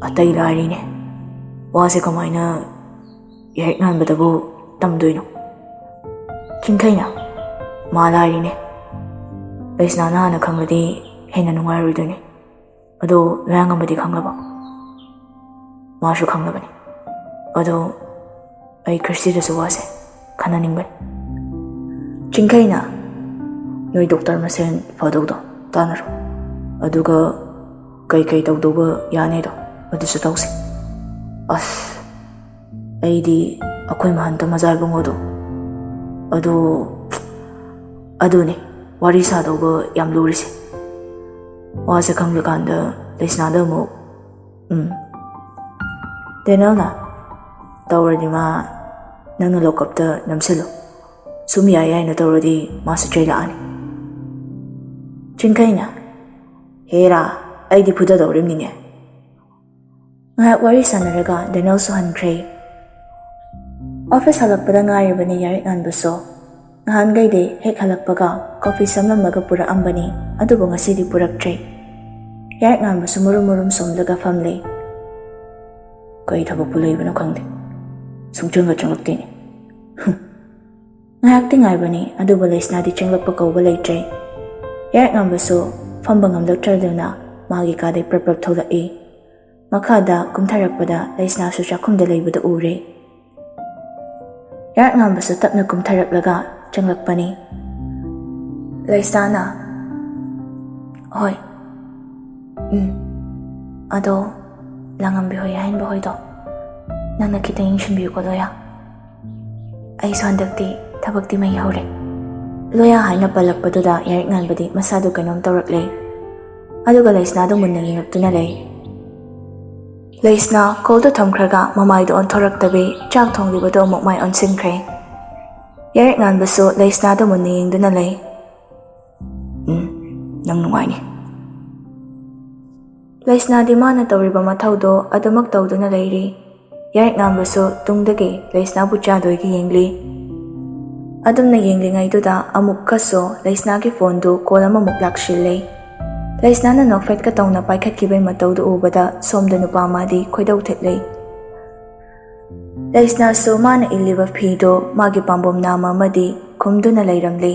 "ꯑꯇꯩ ꯂꯥꯏꯔꯤꯅꯦ, ꯋꯥꯁꯦ ꯀꯃꯥꯏꯅ ꯌꯥꯍꯦꯛ ꯉꯥꯟꯕꯗꯕꯨ ꯇꯝꯗꯣꯏꯅꯣ?" ꯆꯤꯡꯈꯩꯅ, "ꯃꯥ ꯂꯥꯏꯔꯤꯅꯦ, ꯂꯩꯁꯅꯥꯅ ꯍꯥꯟꯅ ꯈꯪꯂꯗꯤ ꯍꯦꯟꯅ ꯅꯨꯡꯉꯥꯏꯔꯣꯏꯗꯣꯏꯅꯦ꯫ ꯑꯗꯣ ꯂꯥꯌꯥꯉꯝꯕꯗꯤ ꯈꯪꯂꯕꯣ?" "ꯃꯥꯁꯨ ꯈꯪꯂꯕꯅꯤ꯫ ꯑꯗꯣ ꯑꯩ ꯈ꯭ꯔꯤꯁꯇꯤꯗꯁꯨ ꯋꯥꯁꯦ ꯈꯟꯅꯅꯤꯡꯕꯅꯤ꯫" ꯆꯤꯡꯈꯩꯅ, "ꯅꯣꯏ ꯗꯣꯛꯇꯔ ꯃꯁꯦꯟ ꯐꯗꯧꯗꯣ ꯇꯥꯟꯅꯔꯣ, ꯑꯗꯨꯒ ꯀꯩꯀꯩ ꯇꯧꯗꯧꯕ ꯌꯥꯅꯤꯗꯣ ꯑꯗꯨꯁꯨ ꯇꯧꯁꯦ꯫" "ꯑꯁ, ꯑꯩꯗꯤ ꯑꯩꯈꯣꯏ ꯃꯍꯟꯇ ꯃꯖꯥ ꯏꯕꯨꯡꯉꯣꯗꯣ ꯑꯗꯨ ꯑꯗꯨꯅꯤ ꯋꯥꯔꯤ ꯁꯥꯗꯧꯕ ꯌꯥꯝ ꯂꯨꯔꯤꯁꯦ꯫ ꯋꯥꯁꯦ ꯈꯪꯗ꯭ꯔꯀꯥꯟꯗ ꯂꯩꯁꯅꯥꯗ ꯑꯃꯨꯛ, "ꯎꯝ, ꯗꯦꯅꯦꯜꯅ ꯇꯧꯔꯗꯤ ꯃꯥ ꯅꯪꯅ ꯂꯣꯀꯞꯇ ꯅꯝꯁꯤꯜꯂꯨ꯫ ꯁꯨꯝ ꯌꯥꯏ ꯌꯥꯏꯅ ꯇꯧꯔꯗꯤ ꯃꯥꯁꯨ ꯆꯩ ꯂꯥꯛꯑꯅꯤ꯫" ꯆꯤꯡꯈꯩꯅ, "ꯍꯦꯔꯥ, ꯑꯩꯗꯤ ꯐꯨꯗꯗꯧꯔꯤꯕꯅꯤꯅꯦ꯫" ꯉꯥꯏꯍꯥꯛ ꯋꯥꯔꯤ ꯁꯥꯟꯅꯔꯒ ꯗꯦꯅꯦꯜꯁꯨ ꯍꯟꯈ꯭ꯔꯦ꯫ ꯑꯣꯐꯤꯁ ꯍꯜꯂꯛꯄꯗ ꯉꯥꯏꯔꯤꯕꯅꯤ ꯌꯥꯔꯤꯛ ꯉꯥꯟꯕꯁꯨ꯫ ꯅꯍꯥꯟꯈꯩꯗꯤ ꯍꯦꯛ ꯍꯜꯂꯛꯄꯒ ꯀꯣꯐꯤ ꯁꯦꯝꯂꯝꯂꯒ ꯄꯨꯔꯛꯑꯝꯕꯅꯤ, ꯑꯗꯨꯕꯨ ꯉꯁꯤꯗꯤ ꯄꯨꯔꯛꯇ꯭ꯔꯦ꯫ ꯌꯥꯔꯤꯛ ꯉꯥꯟꯕꯁꯨ ꯃꯨꯔꯨꯝ ꯃꯨꯔꯨꯝ ꯁꯣꯝꯂꯒ ꯐꯝꯂꯤ꯫ ꯀꯩ ꯊꯕꯛꯄꯨ ꯂꯩꯕꯅꯣ ꯈꯪꯗꯦ, ꯁꯨꯡꯆꯪꯒ ꯆꯪꯂꯛꯇꯦꯅꯦ꯫ ꯍꯨꯝ꯫ ꯉꯥꯏꯍꯥꯛꯇꯤ ꯉꯥꯏꯕꯅꯤ, ꯑꯗꯨꯕꯨ ꯂꯩꯁꯅꯥꯗꯤ ꯆꯪꯂꯛꯄ ꯀꯧꯕ ꯂꯩꯇ꯭ꯔꯦ꯫ ꯌꯥꯔꯤꯛ ꯉꯥꯟꯕꯁꯨ ꯐꯝꯕ ꯉꯝꯂꯛꯇ꯭ꯔꯗꯨꯅ ꯃꯥꯒꯤ ꯀꯥꯗꯩ ꯄ꯭ꯔꯞ ꯄ꯭ꯔꯞ ꯊꯣꯛꯂꯛꯏ꯫ ꯃꯈꯥꯗ ꯀꯨꯝꯊꯔꯛꯄꯗ ꯂꯩꯁꯅꯥꯁꯨ ꯆꯥꯛꯈꯨꯝꯗ ꯂꯩꯕꯗꯨ ꯎꯔꯦ꯫ ꯌꯥꯔꯤꯛ ꯉꯥꯟꯕꯁꯨ ꯇꯞꯅ ꯀꯨꯝꯊꯔꯛꯂꯒ ꯆꯪꯂꯛꯄꯅꯤ꯫ ꯂꯩꯁꯅꯥꯅ, "ꯍꯣꯏ, ꯎꯝ, ꯑꯗꯣ ꯂꯥꯡꯉꯝꯕꯤ ꯍꯣꯏ, ꯑꯍꯟꯕ ꯍꯣꯏꯗꯣ ꯅꯪꯅ ꯈꯤꯇꯪ ꯌꯦꯡꯁꯤꯟꯕꯤꯌꯨꯀꯣ ꯂꯣꯌꯥ꯫ ꯑꯩꯁꯨ ꯍꯟꯗꯛꯇꯤ ꯊꯕꯛꯇꯤ ꯃꯩ ꯍꯧꯔꯦ꯫" ꯂꯣꯌꯥ ꯍꯥꯏꯅ ꯄꯜꯂꯛꯄꯗꯨꯗ ꯌꯥꯔꯤꯛ ꯉꯥꯟꯕꯗꯤ ꯃꯁꯥꯗꯨ ꯀꯩꯅꯣꯝ ꯇꯧꯔꯛꯂꯦ꯫ ꯑꯗꯨꯒ ꯂꯩꯁꯅꯥꯗꯨ ꯃꯨꯟꯅ ꯌꯦꯡꯉꯛꯇꯨꯅ ꯂꯩ꯫ ꯂꯩꯁꯅꯥ ꯀꯣꯜꯗꯨ ꯊꯝꯈ꯭ꯔꯒ ꯃꯃꯥꯏꯗꯨ ꯑꯣꯟꯊꯣꯔꯛꯇꯕꯤ ꯆꯥꯛ ꯊꯣꯡꯂꯤꯕꯗꯨ ꯑꯃꯨꯛ ꯃꯥꯏ ꯑꯣꯟꯁꯤꯟꯈ꯭ꯔꯦ꯫ ꯌꯥꯔꯤꯛ ꯉꯥꯟꯕꯁꯨ ꯂꯩꯁꯅꯥꯗꯨ ꯃꯨꯟꯅ ꯌꯦꯡꯗꯨꯅ ꯂꯩ꯫ "ꯎꯝ, ꯅꯪ ꯅꯨꯡꯉꯥꯏꯅꯤ꯫" ꯂꯩꯁꯅꯥꯗꯤ ꯃꯥꯅ ꯇꯧꯔꯤꯕ ꯃꯊꯧꯗꯣ ꯑꯗꯨꯃꯛ ꯇꯧꯗꯨꯅ ꯂꯩꯔꯤ꯫ ꯌꯥꯔꯤꯛ ꯉꯥꯟꯕꯁꯨ ꯇꯨꯡꯗꯒꯤ ꯂꯩꯁꯅꯥꯕꯨ ꯆꯥꯗꯣꯏꯒꯤ ꯌꯦꯡꯂꯤ꯫ ꯑꯗꯨꯝꯅ ꯌꯦꯡꯂꯤꯉꯩꯗꯨꯗ ꯑꯃꯨꯛꯀꯁꯨ ꯂꯩꯁꯅꯥꯒꯤ ꯐꯣꯟꯗꯨ ꯀꯣꯜ ꯑꯃꯃꯨꯛ ꯂꯥꯛꯁꯤꯜꯂꯦ꯫ ꯂꯩꯁꯅꯥꯅ ꯅꯣꯛꯐꯦꯠꯀ ꯇꯧꯅ ꯄꯥꯏꯈꯠꯈꯤꯕꯒꯤ ꯃꯇꯧꯗꯨ ꯎꯕꯗ ꯁꯣꯝꯗ ꯅꯨꯄꯥ ꯑꯃꯗꯤ ꯈꯣꯏꯗꯧ ꯊꯤꯠꯂꯦ꯫ ꯂꯩꯁꯅꯥꯁꯨ ꯃꯥꯅ ꯏꯜꯂꯤꯕ ꯐꯤꯗꯨ ꯃꯥꯒꯤ ꯄꯥꯝꯕꯣꯝ ꯅꯥꯝꯃ ꯑꯃꯗꯤ ꯈꯨꯝꯗꯨꯅ ꯂꯩꯔꯝꯂꯦ꯫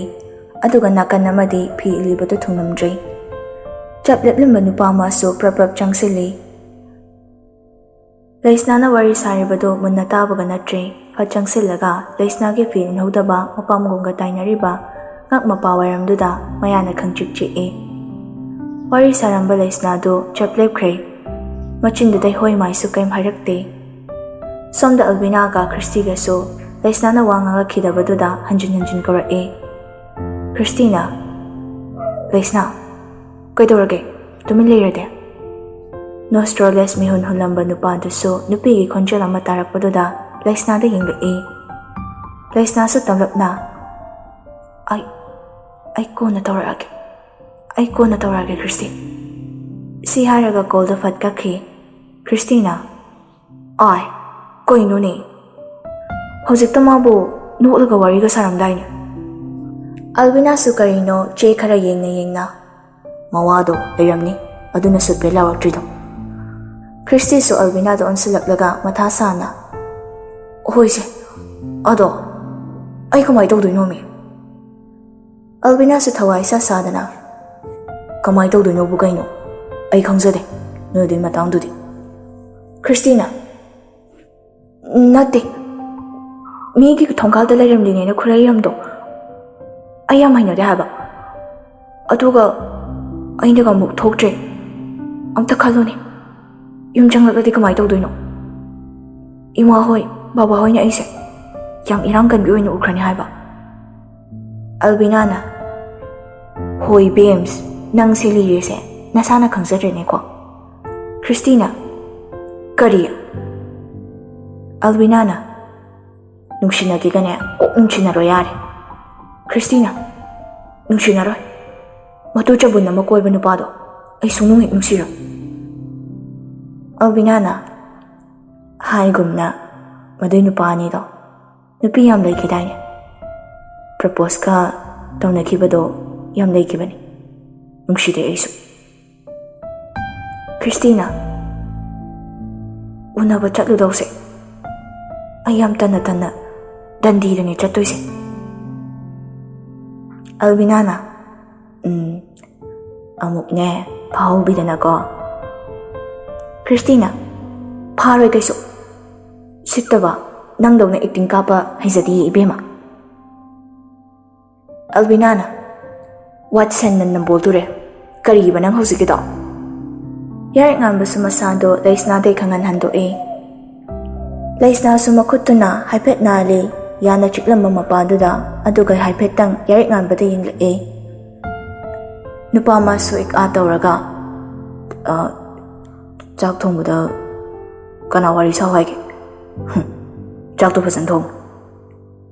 ꯑꯗꯨꯒ ꯅꯥꯀꯟ ꯑꯃꯗꯤ ꯐꯤ ꯏꯜꯂꯤꯕꯗꯨ ꯊꯨꯡꯂꯝꯗ꯭ꯔꯦ꯫ ꯆꯞ ꯂꯦꯞꯂꯝꯕ ꯅꯨꯄꯥ ꯑꯃꯁꯨ ꯄ꯭ꯔꯞ ꯄ꯭ꯔꯞ ꯆꯪꯁꯤꯜꯂꯤ꯫ ꯂꯩꯁꯅꯥꯅ ꯋꯥꯔꯤ ꯁꯥꯔꯤꯕꯗꯨ ꯃꯨꯟꯅ ꯇꯥꯕꯒ ꯅꯠꯇ꯭ꯔꯦ꯫ ꯐꯠ ꯆꯪꯁꯤꯜꯂꯒ ꯂꯩꯁꯅꯥꯒꯤ ꯐꯤ ꯏꯟꯍꯧꯗꯕ ꯃꯄꯥꯝꯒꯣꯝꯒ ꯇꯥꯏꯅꯔꯤꯕ ꯉꯛ ꯃꯄꯥ ꯋꯥꯏꯔꯝꯗꯨꯗ ꯃꯌꯥꯅ ꯈꯪꯆꯤꯛ ꯆꯤꯛꯏ꯫ ꯋꯥꯔꯤ ꯁꯥꯔꯝꯕ ꯂꯩꯁꯅꯥꯗꯨ ꯆꯞ ꯂꯦꯞꯈ꯭ꯔꯦ꯫ ꯃꯆꯤꯟꯗꯨꯗꯩ ꯍꯣꯏ ꯃꯥꯏꯁꯨ ꯀꯩꯝ ꯍꯥꯏꯔꯛꯇꯦ꯫ ꯁꯣꯝꯗ ꯑꯜꯕꯤꯅꯥꯒ ꯈ꯭ꯔꯤꯁꯇꯤꯒꯁꯨ ꯂꯩꯁꯅꯥꯅ ꯋꯥ ꯉꯥꯡꯂꯛꯈꯤꯗꯕꯗꯨꯗ ꯍꯟꯖꯤꯟ ꯍꯟꯖꯤꯟ ꯀꯧꯔꯛꯏ꯫ ꯈ꯭ꯔꯤꯁꯇꯤꯅ, "ꯂꯩꯁꯅꯥ, ꯀꯩꯗꯧꯔꯒꯦ? ꯇꯨꯃꯤꯟ ꯂꯩꯔꯗꯤ?" ꯅꯣꯁꯇ꯭ꯔꯣꯂꯦꯁ ꯃꯤꯍꯨꯟ ꯍꯨꯜꯂꯝꯕ ꯅꯨꯄꯥꯗꯨꯁꯨ ꯅꯨꯄꯤꯒꯤ ꯈꯣꯟꯖꯦꯜ ꯑꯃ ꯇꯥꯔꯛꯄꯗꯨꯗ ꯂꯩꯁꯅꯥꯗ ꯌꯦꯡꯂꯛꯏ꯫ ꯂꯩꯁꯅꯥꯁꯨ ꯇꯞꯂꯞꯅ, "ꯑꯩ, ꯑꯩ ꯀꯣꯟꯅ ꯇꯧꯔꯛꯑꯒꯦ꯫ ꯑꯩ ꯀꯣꯟꯅ ꯇꯧꯔꯛꯑꯒꯦ, ꯈ꯭ꯔꯤꯁꯇꯤ꯫" ꯁꯤ ꯍꯥꯏꯔꯒ ꯀꯣꯜꯗꯣ ꯐꯠ ꯀꯛꯈꯤ꯫ ꯈ꯭ꯔꯤꯁꯇꯤꯅ, "ꯑꯥꯏ, ꯀꯩꯅꯣꯅꯦ? ꯍꯧꯖꯤꯛꯇ ꯃꯥꯕꯨ ꯅꯣꯛꯂꯒ ꯋꯥꯔꯤꯒ ꯁꯥꯔꯝꯗꯥꯏꯅꯦ?" ꯑꯜꯕꯤꯅꯥꯁꯨ ꯀꯔꯤꯅꯣ ꯆꯦ ꯈꯔ ꯌꯦꯡꯅ ꯌꯦꯡꯅ, "ꯃꯋꯥꯗꯣ ꯂꯩꯔꯝꯅꯤ, ꯑꯗꯨꯅ ꯁꯨꯠꯄꯦ ꯂꯥꯎꯔꯛꯇ꯭ꯔꯤꯗꯣ꯫" ꯈ꯭ꯔꯤꯁꯇꯤꯁꯨ ꯑꯜꯕꯤꯅꯥꯗ ꯑꯣꯟꯁꯤꯜꯂꯛꯂꯒ ꯃꯊꯥ ꯁꯥꯅ, "ꯍꯣꯏꯁꯦ, ꯑꯗꯣ ꯑꯩ ꯀꯃꯥꯏ ꯇꯧꯗꯣꯏꯅꯣꯃꯤ?" ꯑꯜꯕꯤꯅꯥꯁꯨ ꯊꯋꯥꯏ ꯏꯁꯥ ꯁꯥꯗꯅ, "ꯀꯃꯥꯏ ꯇꯧꯗꯣꯏꯅꯣꯕꯨ ꯀꯩꯅꯣ? ꯑꯩ ꯈꯪꯖꯗꯦ ꯅꯣꯏ ꯑꯗꯨꯏ ꯃꯇꯥꯡꯗꯨꯗꯤ꯫" ꯈ꯭ꯔꯤꯁꯇꯤꯅ, "ꯅꯠꯇꯦ, ꯃꯤꯒꯤ ꯊꯣꯡꯒꯥꯜꯗ ꯂꯩꯔꯝꯂꯤꯅꯦꯅ ꯈꯨꯔꯩꯔꯝꯗꯣ ꯑꯩ ꯌꯥꯝ ꯍꯩꯅꯗꯦ ꯍꯥꯏꯕ꯫ ꯑꯗꯨꯒ ꯑꯩꯅꯒ ꯑꯃꯨꯛ ꯊꯣꯛꯇ꯭ꯔꯦ꯫ ꯑꯝꯇ ꯈꯜꯂꯨꯅꯦ, ꯌꯨꯝ ꯆꯪꯂꯛꯂꯗꯤ ꯀꯃꯥꯏ ꯇꯧꯗꯣꯏꯅꯣ? ꯏꯃꯥ ꯍꯣꯏ, ꯕꯕꯥ ꯍꯣꯏꯅ ꯑꯩꯁꯦ ꯌꯥꯝ ꯏꯔꯥꯡ ꯀꯟꯕꯤ ꯑꯣꯏꯅ ꯎꯈ꯭ꯔꯅꯤ ꯍꯥꯏꯕ꯫" ꯑꯜꯕꯤꯅꯥꯅ, "ꯍꯣꯏ ꯕꯦꯝꯁ, ꯅꯪꯁꯦ ꯂꯤꯔꯦꯁꯦ ꯅꯁꯥꯅ ꯈꯪꯖꯗ꯭ꯔꯦꯅꯦꯀꯣ꯫" ꯈ꯭ꯔꯤꯁꯇꯤꯅ, "ꯀꯔꯤ?" ꯑꯜꯕꯤꯅꯥꯅ, "ꯅꯨꯡꯁꯤꯅꯒꯦꯒꯅꯦ ꯀꯣꯛ ꯅꯨꯡꯁꯤꯅꯔꯣ ꯌꯥꯔꯦ꯫" ꯈ꯭ꯔꯤꯁꯇꯤꯅ, "ꯅꯨꯡꯁꯤꯅꯔꯣꯏ꯫ ꯃꯇꯨ ꯆꯕꯨꯟ ꯑꯃ ꯀꯣꯏꯕ ꯅꯨꯄꯥꯗꯣ ꯑꯩ ꯁꯨꯡꯅꯨꯡ ꯍꯦꯛ ꯅꯨꯡꯁꯤꯔꯣꯏ꯫" ꯑꯜꯕꯤꯅꯥꯅ, "ꯍꯥꯏꯒꯨꯝꯅ ꯃꯗꯨꯏ ꯅꯨꯄꯥ ꯑꯅꯤꯗꯣ ꯅꯨꯄꯤ ꯌꯥꯝ ꯂꯩꯈꯤꯗꯥꯏꯅꯦ? ꯄ꯭ꯔꯄꯣꯁꯀ ꯇꯧꯅꯈꯤꯕꯗꯣ ꯌꯥꯝ ꯂꯩꯈꯤꯕꯅꯤ꯫ ꯅꯨꯡꯁꯤꯗꯦ ꯑꯩꯁꯨ꯫" ꯈ꯭ꯔꯤꯁꯇꯤꯅ, "ꯎꯅꯕ ꯆꯠꯂꯨꯗꯧꯁꯦ ꯑꯩ ꯌꯥꯝ ꯇꯟꯅ ꯇꯟꯅ ꯗꯟꯗꯤꯗꯅꯦ ꯆꯠꯇꯣꯏꯁꯦ꯫" ꯑꯜꯕꯤꯅꯥꯅ, "ꯎꯝ, ꯑꯃꯨꯛꯅꯦ ꯐꯥꯍꯧꯕꯤꯗꯅꯀꯣ꯫" ꯈ꯭ꯔꯤꯁꯇꯤꯅ, "ꯐꯥꯔꯣꯏ ꯀꯩꯁꯨ꯫ ꯁꯤꯠꯇꯕ, ꯅꯪꯗꯧꯅ ꯑꯦꯛꯇꯤꯡ ꯀꯥꯞꯄ ꯍꯩꯖꯗꯤꯌꯦ ꯏꯕꯦꯝꯃ꯫" ꯑꯜꯕꯤꯅꯥꯅ, "ꯋꯥꯠꯁꯟꯅ ꯅꯝꯕꯣꯜꯗꯨꯔꯦ꯫ ꯀꯔꯤꯕ ꯅꯪ ꯍꯧꯖꯤꯛꯀꯤꯗꯣ?" ꯌꯥꯔꯛ ꯉꯥꯟꯕꯁꯨ ꯃꯁꯥꯗꯣ ꯂꯩꯁꯅꯥꯗꯩ ꯈꯪꯍꯟ ꯍꯟꯗꯣꯛꯏ꯫ ꯂꯩꯁꯅꯥꯁꯨ ꯃꯈꯨꯠꯇꯨꯅ ꯍꯥꯏꯐꯦꯠ ꯅꯥꯜꯂꯤ꯫ ꯌꯥꯅ ꯆꯤꯛꯂꯝꯕ ꯃꯄꯥꯗꯨꯗ, ꯑꯗꯨꯒ ꯍꯥꯏꯐꯦꯠꯇꯪ ꯌꯥꯔꯤꯛ ꯉꯥꯟꯕꯗ ꯌꯦꯡꯂꯛꯑꯦ꯫ ꯅꯨꯄꯥ ꯑꯃꯁꯨ ꯏꯛ ꯑꯥ ꯇꯧꯔꯒ, "ꯑ, ꯆꯥꯛ ꯊꯣꯡꯕꯗ ꯀꯅꯥ ꯋꯥꯔꯤ ꯁꯥꯎ ꯍꯥꯏꯒꯦ? ꯍꯨꯝ, ꯆꯥꯛꯇꯣ ꯐꯖꯅ ꯊꯣꯡꯉꯨ꯫"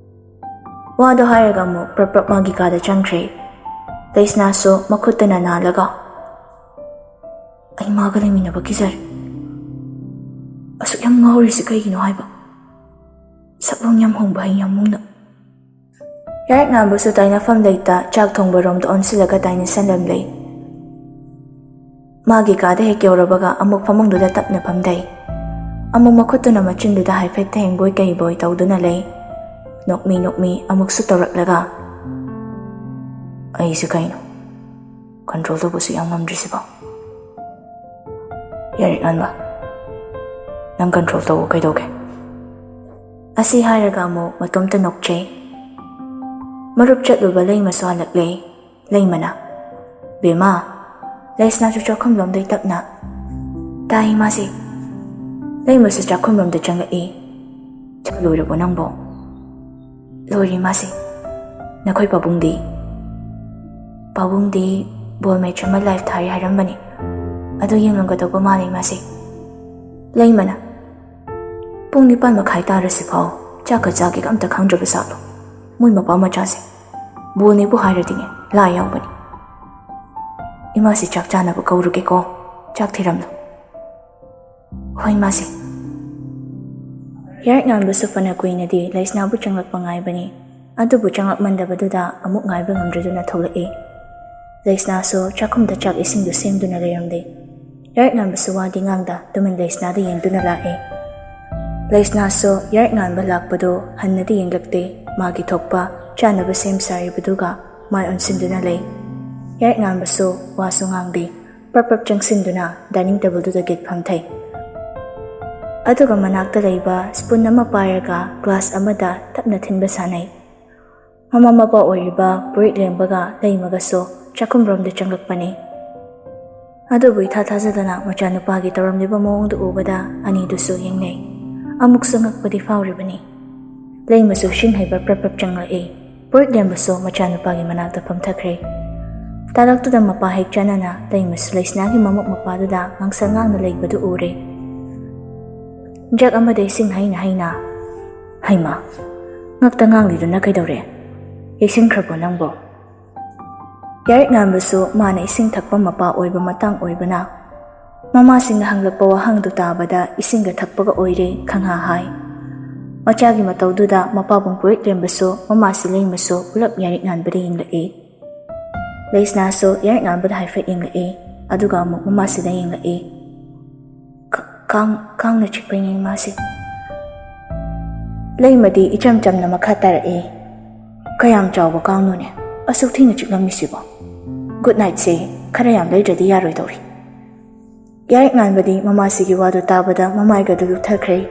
ꯋꯥꯗꯣ ꯍꯥꯏꯔꯒ ꯑꯃꯨꯛ ꯄ꯭ꯔꯞ ꯄ꯭ꯔꯞ ꯃꯥꯒꯤ ꯀꯥꯗ ꯆꯪꯈ꯭ꯔꯦ꯫ ꯂꯩꯁꯅꯥꯁꯨ ꯃꯈꯨꯠꯇꯨꯅ ꯅꯥꯜꯂꯒ, "ꯑꯩ ꯃꯥꯒ ꯂꯩꯃꯤꯟꯅꯕ ꯀꯤꯖꯔꯦ꯫ ꯑꯁꯨꯛ ꯌꯥꯝ ꯉꯥꯎꯔꯤꯁꯤ ꯀꯩꯒꯤꯅꯣ ꯍꯥꯏꯕ? ꯁꯛꯂꯣꯟ ꯌꯥꯝ ꯍꯣꯡꯕ ꯍꯩ ꯌꯥꯝ ꯃꯨꯡꯅ꯫" ꯌꯥꯔꯤꯛ ꯉꯥꯟꯕꯁꯨ ꯇꯥꯏꯅꯐꯝ ꯂꯩꯇ ꯆꯥꯛ ꯊꯣꯡꯕ ꯔꯣꯝꯗ ꯑꯣꯟꯁꯤꯜꯂꯒ ꯇꯥꯏꯅꯁꯜꯂꯝꯂꯦ꯫ ꯃꯥꯒꯤ ꯀꯥꯗ ꯍꯦꯛ ꯌꯧꯔꯕꯒ ꯑꯃꯨꯛ ꯐꯃꯨꯡꯗꯨꯗ ꯇꯞꯅ ꯐꯝꯊꯩ꯫ ꯑꯃꯨꯛ ꯃꯈꯨꯠꯇꯨꯅ ꯃꯆꯤꯟꯗꯨꯗ ꯍꯥꯏꯐꯦꯠ ꯊꯦꯡꯕꯣꯏ ꯀꯩꯕꯣꯏ ꯇꯧꯗꯨꯅ ꯂꯩ꯫ ꯅꯣꯛꯃꯤ ꯅꯣꯛꯃꯤ ꯑꯃꯨꯛꯁꯨ ꯇꯧꯔꯛꯂꯒ, "ꯑꯩꯁꯦ ꯀꯩꯅꯣ, ꯀꯟꯇ꯭ꯔꯣꯜ ꯇꯧꯕꯁꯨ ꯌꯥꯝ ꯉꯝꯗ꯭ꯔꯤꯁꯤꯕꯣ? ꯌꯥꯔꯤꯛ ꯉꯥꯟꯕ, ꯅꯪ ꯀꯟꯇ꯭ꯔꯣꯜ ꯇꯧꯕ ꯀꯩꯗꯧꯒꯦ?" ꯑꯁꯤ ꯍꯥꯏꯔꯒ ꯑꯃꯨꯛ ꯃꯇꯣꯝꯇ ꯅꯣꯛꯆꯩ꯫ ꯃꯔꯨꯞ ꯆꯠꯂꯨꯕ ꯂꯩꯃꯁꯨ ꯍꯜꯂꯛꯂꯦ꯫ ꯂꯩꯃꯅ, "ꯕꯦꯝꯃ, ꯂꯩꯁꯅꯥꯁꯨ ꯆꯥꯛꯈꯨꯝꯂꯣꯝꯗꯩ ꯇꯞꯅ, ꯇꯥꯏ ꯃꯥꯁꯦ꯫" ꯂꯩꯃꯁꯨ ꯆꯥꯛꯈꯨꯝꯂꯣꯝꯗ ꯆꯪꯂꯛꯏ꯫ "ꯆꯥꯛ ꯂꯣꯏꯔꯕꯣ ꯅꯪꯕꯣ?" "ꯂꯣꯏꯔꯦ ꯃꯥꯁꯦ꯫" "ꯅꯈꯣꯏ ꯄꯥꯕꯨꯡꯗꯤ?" "ꯄꯥꯕꯨꯡꯗꯤ ꯕꯣꯜ ꯃꯦꯠꯆ ꯑꯃ ꯂꯥꯏꯚ ꯊꯥꯔꯤ ꯍꯥꯏꯔꯝꯕꯅꯤ, ꯑꯗꯨ ꯌꯦꯡꯂꯝꯒꯗꯧꯕ ꯃꯥꯜꯂꯦ ꯃꯥꯁꯦ꯫" ꯂꯩꯃꯅ, "ꯄꯨꯡ ꯅꯤꯄꯥꯟ ꯃꯈꯥꯏ ꯇꯥꯔꯁꯤꯐꯥꯎ ꯆꯥꯛꯀ ꯆꯥꯒꯦꯒ ꯑꯝꯇ ꯈꯪꯗ꯭ꯔꯕ ꯖꯥꯠꯂꯣ? ꯃꯣꯏ ꯃꯄꯥ ꯃꯆꯥꯁꯦ꯫ ꯕꯣꯜꯅꯦꯕꯨ ꯍꯥꯏꯔꯗꯤꯅꯦ, ꯂꯥ ꯌꯥꯎꯕꯅꯤ꯫ ꯏꯃꯥꯁꯤ ꯆꯥꯛ ꯆꯥꯅꯕ ꯀꯧꯔꯨꯒꯦꯀꯣ, ꯆꯥꯛ ꯊꯤꯔꯝꯂꯣ꯫" "ꯍꯣꯏ ꯃꯥꯁꯦ꯫" ꯌꯥꯔꯤꯛ ꯉꯥꯟꯕꯁꯨ ꯐꯅ ꯀꯨꯏꯅꯗꯤ ꯂꯩꯁꯅꯥꯕꯨ ꯆꯪꯂꯛꯄ ꯉꯥꯏꯕꯅꯤ꯫ ꯑꯗꯨꯕꯨ ꯆꯪꯂꯛꯃꯟꯗꯕꯗꯨꯗ ꯑꯃꯨꯛ ꯉꯥꯏꯕ ꯉꯝꯗ꯭ꯔꯗꯨꯅ ꯊꯣꯛꯂꯛꯏ꯫ ꯂꯩꯁꯅꯥꯁꯨ ꯆꯥꯛꯈꯨꯝꯗ ꯆꯥꯛ ꯏꯁꯤꯡꯗꯨ ꯁꯦꯝꯗꯨꯅ ꯂꯩꯔꯝꯂꯦ꯫ ꯌꯥꯔꯤꯛ ꯉꯥꯟꯕꯁꯨ ꯋꯥꯗꯤ ꯉꯥꯡꯗ ꯇꯨꯃꯤꯟ ꯂꯩꯁꯅꯥꯗ ꯌꯦꯡꯗꯨꯅ ꯂꯥꯛꯑꯦ꯫ ꯂꯩꯁꯅꯥꯁꯨ ꯌꯥꯔꯤꯛ ꯉꯥꯟꯕ ꯂꯥꯛꯄꯗꯨ ꯍꯟꯅꯗꯤ ꯌꯦꯡꯂꯛꯇꯦ꯫ ꯃꯥꯒꯤ ꯊꯣꯛꯄ ꯆꯥꯅꯕ ꯁꯦꯝ ꯁꯥꯔꯤꯕꯗꯨꯒ ꯃꯥꯏ ꯑꯣꯟꯁꯤꯟꯗꯨꯅ ꯂꯩ꯫ ꯌꯥꯔꯤꯛ ꯉꯥꯟꯕꯁꯨ ꯋꯥꯁꯨ ꯉꯥꯡꯗꯦ꯫ ꯄ꯭ꯔꯞ ꯄ꯭ꯔꯞ ꯆꯪꯁꯤꯟꯗꯨꯅ ꯗꯥꯏꯅꯤꯡ ꯇꯦꯕꯜꯗꯨꯗ ꯒꯤꯠ ꯐꯝꯊꯩ꯫ ꯑꯗꯨꯒ ꯃꯅꯥꯛꯇ ꯂꯩꯕ ꯁ꯭ꯄꯨꯟ ꯑꯃ ꯄꯥꯏꯔꯒ ꯒ꯭ꯂꯥꯁ ꯑꯃꯗ ꯇꯞꯅ ꯊꯤꯟꯕ ꯁꯥꯟꯅꯩ꯫ ꯃꯃꯥ ꯃꯄꯥ ꯑꯣꯏꯔꯤꯕ ꯄꯨꯔꯤꯠ ꯂꯦꯝꯕꯒ ꯂꯩꯃꯒꯁꯨ ꯆꯥꯛꯈꯨꯝꯔꯣꯝꯗ ꯆꯪꯂꯛꯄꯅꯤ꯫ ꯑꯗꯨꯕꯨ ꯏꯊꯥ ꯊꯥꯖꯗꯅ ꯃꯆꯥꯅꯨꯄꯥꯒꯤ ꯇꯧꯔꯝꯂꯤꯕ ꯃꯑꯣꯡꯗꯨ ꯎꯕꯗ ꯑꯅꯤꯗꯨꯁꯨ ꯌꯦꯡꯅꯩ꯫ ꯑꯃꯨꯛꯁꯨ ꯉꯛꯄꯗꯤ ꯐꯥꯎꯔꯤꯕꯅꯤ꯫ ꯂꯩꯃꯁꯨ ꯁꯤꯡ ꯍꯩꯕ ꯄ꯭ꯔꯞ ꯄ꯭ꯔꯞ ꯆꯪꯂꯛꯏ꯫ ꯄꯨꯔꯤꯠ ꯂꯦꯝꯕꯁꯨ ꯃꯆꯥꯅꯨꯄꯥꯒꯤ ꯃꯅꯥꯛꯇ ꯐꯝꯊꯈ꯭ꯔꯦ꯫ ꯇꯥꯂꯛꯇꯨꯗ ꯃꯄꯥ ꯍꯦꯛ ꯆꯥꯟꯅꯅ ꯂꯩꯃꯁꯨ ꯂꯩꯁꯅꯥꯒꯤ ꯃꯃꯧ ꯃꯄꯥꯗꯨꯗ ꯉꯥꯡꯁꯪ ꯉꯥꯡꯅ ꯂꯩꯕꯗꯨ ꯎꯔꯦ꯫ ꯖꯛ ꯑꯃꯗ ꯏꯁꯤꯡ ꯍꯩꯅ ꯍꯩꯅ, "ꯍꯩꯃꯥ, ꯉꯛꯇ ꯉꯥꯡꯂꯤꯗꯨꯅ ꯀꯩꯗꯧꯔꯦ? ꯌꯩꯁꯤꯟꯈ꯭ꯔꯕꯣ ꯅꯪꯕꯣ?" ꯌꯥꯔꯤꯛ ꯉꯥꯟꯕꯁꯨ ꯃꯥꯅ ꯏꯁꯤꯡ ꯊꯛꯄ ꯃꯄꯥ ꯑꯣꯏꯕ ꯃꯇꯥꯡ ꯑꯣꯏꯕꯅ, ꯃꯃꯥꯁꯤꯡꯅ ꯍꯪꯂꯛꯄ ꯋꯥꯍꯪꯗꯨ ꯇꯥꯕꯗ ꯏꯁꯤꯡꯒ ꯊꯛꯄꯒ ꯑꯣꯏꯔꯦ ꯈꯪꯍꯥ ꯍꯥꯏ꯫ ꯃꯆꯥꯒꯤ ꯃꯇꯧꯗꯨꯗ ꯃꯄꯥꯕꯨꯡ ꯄꯨꯔꯤꯠ ꯂꯦꯝꯕꯁꯨ ꯃꯃꯥꯁꯤ ꯂꯩꯃꯁꯨ ꯄꯨꯂꯞ ꯌꯥꯔꯤꯛ ꯉꯥꯟꯕꯗ ꯌꯦꯡꯂꯛꯏ꯫ ꯂꯩꯁꯅꯥꯁꯨ ꯌꯥꯔꯤꯛ ꯉꯥꯟꯕꯗ ꯍꯥꯏꯐꯦꯠ ꯌꯦꯡꯂꯛꯏ, ꯑꯗꯨꯒ ꯑꯃꯨꯛ ꯃꯃꯥꯁꯤꯗ ꯌꯦꯡꯂꯛꯏ꯫ "ꯀ-, ꯀꯥꯡ, ꯀꯥꯡꯅ ꯆꯤꯛꯄꯩꯅꯦ ꯏꯃꯥꯁꯦ꯫" ꯂꯩꯃꯗꯤ ꯏꯆꯝ ꯆꯝꯅ ꯃꯈꯥ ꯇꯥꯔꯛꯏ, "ꯀꯌꯥꯝ ꯆꯥꯎꯕ ꯀꯥꯡꯅꯣꯅꯦ ꯑꯁꯨꯛ ꯊꯤꯅ ꯆꯤꯛꯂꯝꯃꯤꯁꯤꯕꯣ? ꯒꯨꯗ ꯅꯥꯏꯠꯁꯦ ꯈꯔ ꯌꯥꯝ ꯂꯩꯗ꯭ꯔꯗꯤ ꯌꯥꯔꯣꯏꯗꯧꯔꯤ꯫" ꯌꯥꯔꯤꯛ ꯉꯥꯟꯕꯗꯤ ꯃꯃꯥꯁꯤꯒꯤ ꯋꯥꯗꯨ ꯇꯥꯕꯗ ꯃꯃꯥꯏꯒꯗꯨ ꯂꯨꯞꯊꯈ꯭ꯔꯦ꯫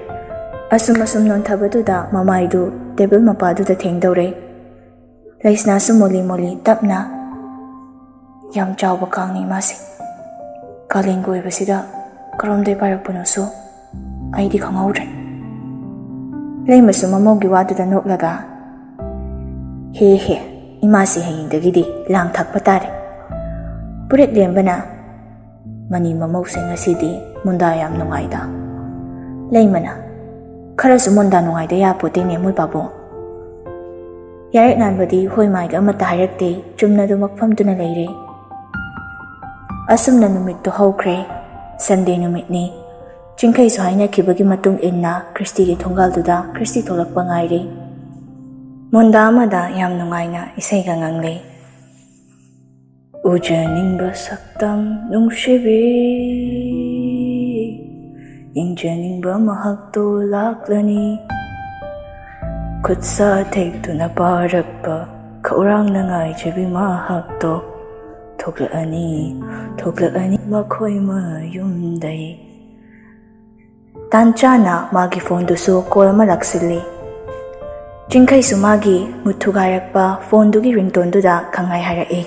ꯑꯁꯨꯝ ꯑꯁꯨꯝ ꯅꯣꯟꯊꯕꯗꯨꯗ ꯃꯃꯥꯏꯗꯨ ꯇꯦꯕꯜ ꯃꯄꯥꯗꯨꯗ ꯊꯦꯡꯗꯧꯔꯦ꯫ ꯂꯩꯁꯅꯥꯁꯨ ꯃꯣꯂꯤ ꯃꯣꯂꯤ ꯇꯞꯅ, "ꯌꯥꯝ ꯆꯥꯎꯕ ꯀꯥꯡꯅꯤ ꯃꯥꯁꯦ꯫ ꯀꯥꯂꯦꯟꯒꯤ ꯑꯣꯏꯕꯁꯤꯗ ꯀꯔꯣꯝꯗꯩ ꯄꯥꯏꯔꯛꯄꯅꯣꯁꯨ ꯑꯩꯗꯤ ꯈꯪꯍꯧꯗ꯭ꯔꯦ꯫" ꯂꯩꯃꯁꯨ ꯃꯃꯧꯒꯤ ꯋꯥꯗꯨꯗ ꯅꯣꯛꯂꯒ, "ꯍꯦ ꯍꯦ, ꯏꯃꯥꯁꯤ ꯍꯌꯦꯡꯗꯒꯤꯗꯤ ꯂꯥꯡ ꯊꯥꯛꯄ ꯇꯥꯔꯦ꯫" ꯄꯨꯔꯤꯠ ꯂꯦꯝꯕꯅ, "ꯃꯅꯤ ꯃꯃꯧꯁꯦ ꯉꯁꯤꯗꯤ ꯃꯨꯟꯗꯥ ꯌꯥꯝ ꯅꯨꯡꯉꯥꯏꯗ꯫" ꯂꯩꯃꯅ, "ꯈꯔꯁꯨ ꯃꯨꯟꯗꯥ ꯅꯨꯡꯉꯥꯏꯗ ꯌꯥꯄꯣꯠꯇꯦꯅꯦ ꯃꯣꯏ ꯄꯥꯕꯨꯡ꯫" ꯌꯥꯔꯤꯛ ꯉꯥꯟꯕꯗꯤ ꯍꯣꯏ ꯃꯥꯏꯒ ꯑꯃꯠꯇ ꯍꯥꯏꯔꯛꯇꯦ, ꯆꯨꯝꯅ ꯑꯗꯨꯃꯛ ꯐꯝꯗꯨꯅ ꯂꯩꯔꯦ꯫ ꯑꯁꯨꯝꯅ ꯅꯨꯃꯤꯠꯇꯨ ꯍꯧꯈ꯭ꯔꯦ꯫ ꯁꯟꯗꯦ ꯅꯨꯃꯤꯠꯅꯤ꯫ ꯆꯤꯡꯈꯩꯁꯨ ꯍꯥꯏꯅꯈꯤꯕꯒꯤ ꯃꯇꯨꯡ ꯏꯟꯅ ꯈ꯭ꯔꯤꯁꯇꯤꯒꯤ ꯊꯣꯡꯒꯥꯜꯗꯨꯗ ꯈ꯭ꯔꯤꯁꯇꯤ ꯊꯣꯛꯂꯛꯄ ꯉꯥꯏꯔꯤ꯫ ꯃꯨꯟꯗꯥ ꯑꯃꯗ ꯌꯥꯝ ꯅꯨꯡꯉꯥꯏꯅ ꯏꯁꯩꯒ ꯉꯪꯂꯤ꯫ "ꯎꯖꯅꯤꯡꯕ ꯁꯛꯇꯝ ꯅꯨꯡꯁꯤꯕꯤ, ꯌꯦꯡꯖꯅꯤꯡꯕ ꯃꯍꯥꯛꯇꯣ ꯂꯥꯛꯂꯅꯤ꯫ ꯈꯨꯠꯁꯥ ꯊꯦꯛꯇꯨꯅ ꯄꯥꯔꯛꯄ ꯈꯧꯔꯥꯡꯅ ꯉꯥꯏꯖꯕꯤ ꯃꯍꯥꯛꯇꯣ ꯊꯣꯛꯂꯛꯑꯅꯤ, ꯊꯣꯛꯂꯛꯑꯅꯤ ꯃꯈꯣꯏ ꯃꯌꯨꯝꯗꯩ꯫" ꯇꯥꯟ ꯆꯥꯅ ꯃꯥꯒꯤ ꯐꯣꯟꯗꯨꯁꯨ ꯀꯣꯜ ꯑꯃ ꯂꯥꯛꯁꯤꯜꯂꯤ꯫ ꯆꯤꯡꯈꯩꯁꯨ ꯃꯥꯒꯤ ꯃꯨꯠ ꯊꯨꯒꯥꯏꯔꯛꯄ ꯐꯣꯟꯗꯨꯒꯤ ꯔꯤꯡꯇꯣꯟꯗꯨꯗ ꯈꯪꯍꯥꯏ ꯍꯥꯏꯔꯛꯏ꯫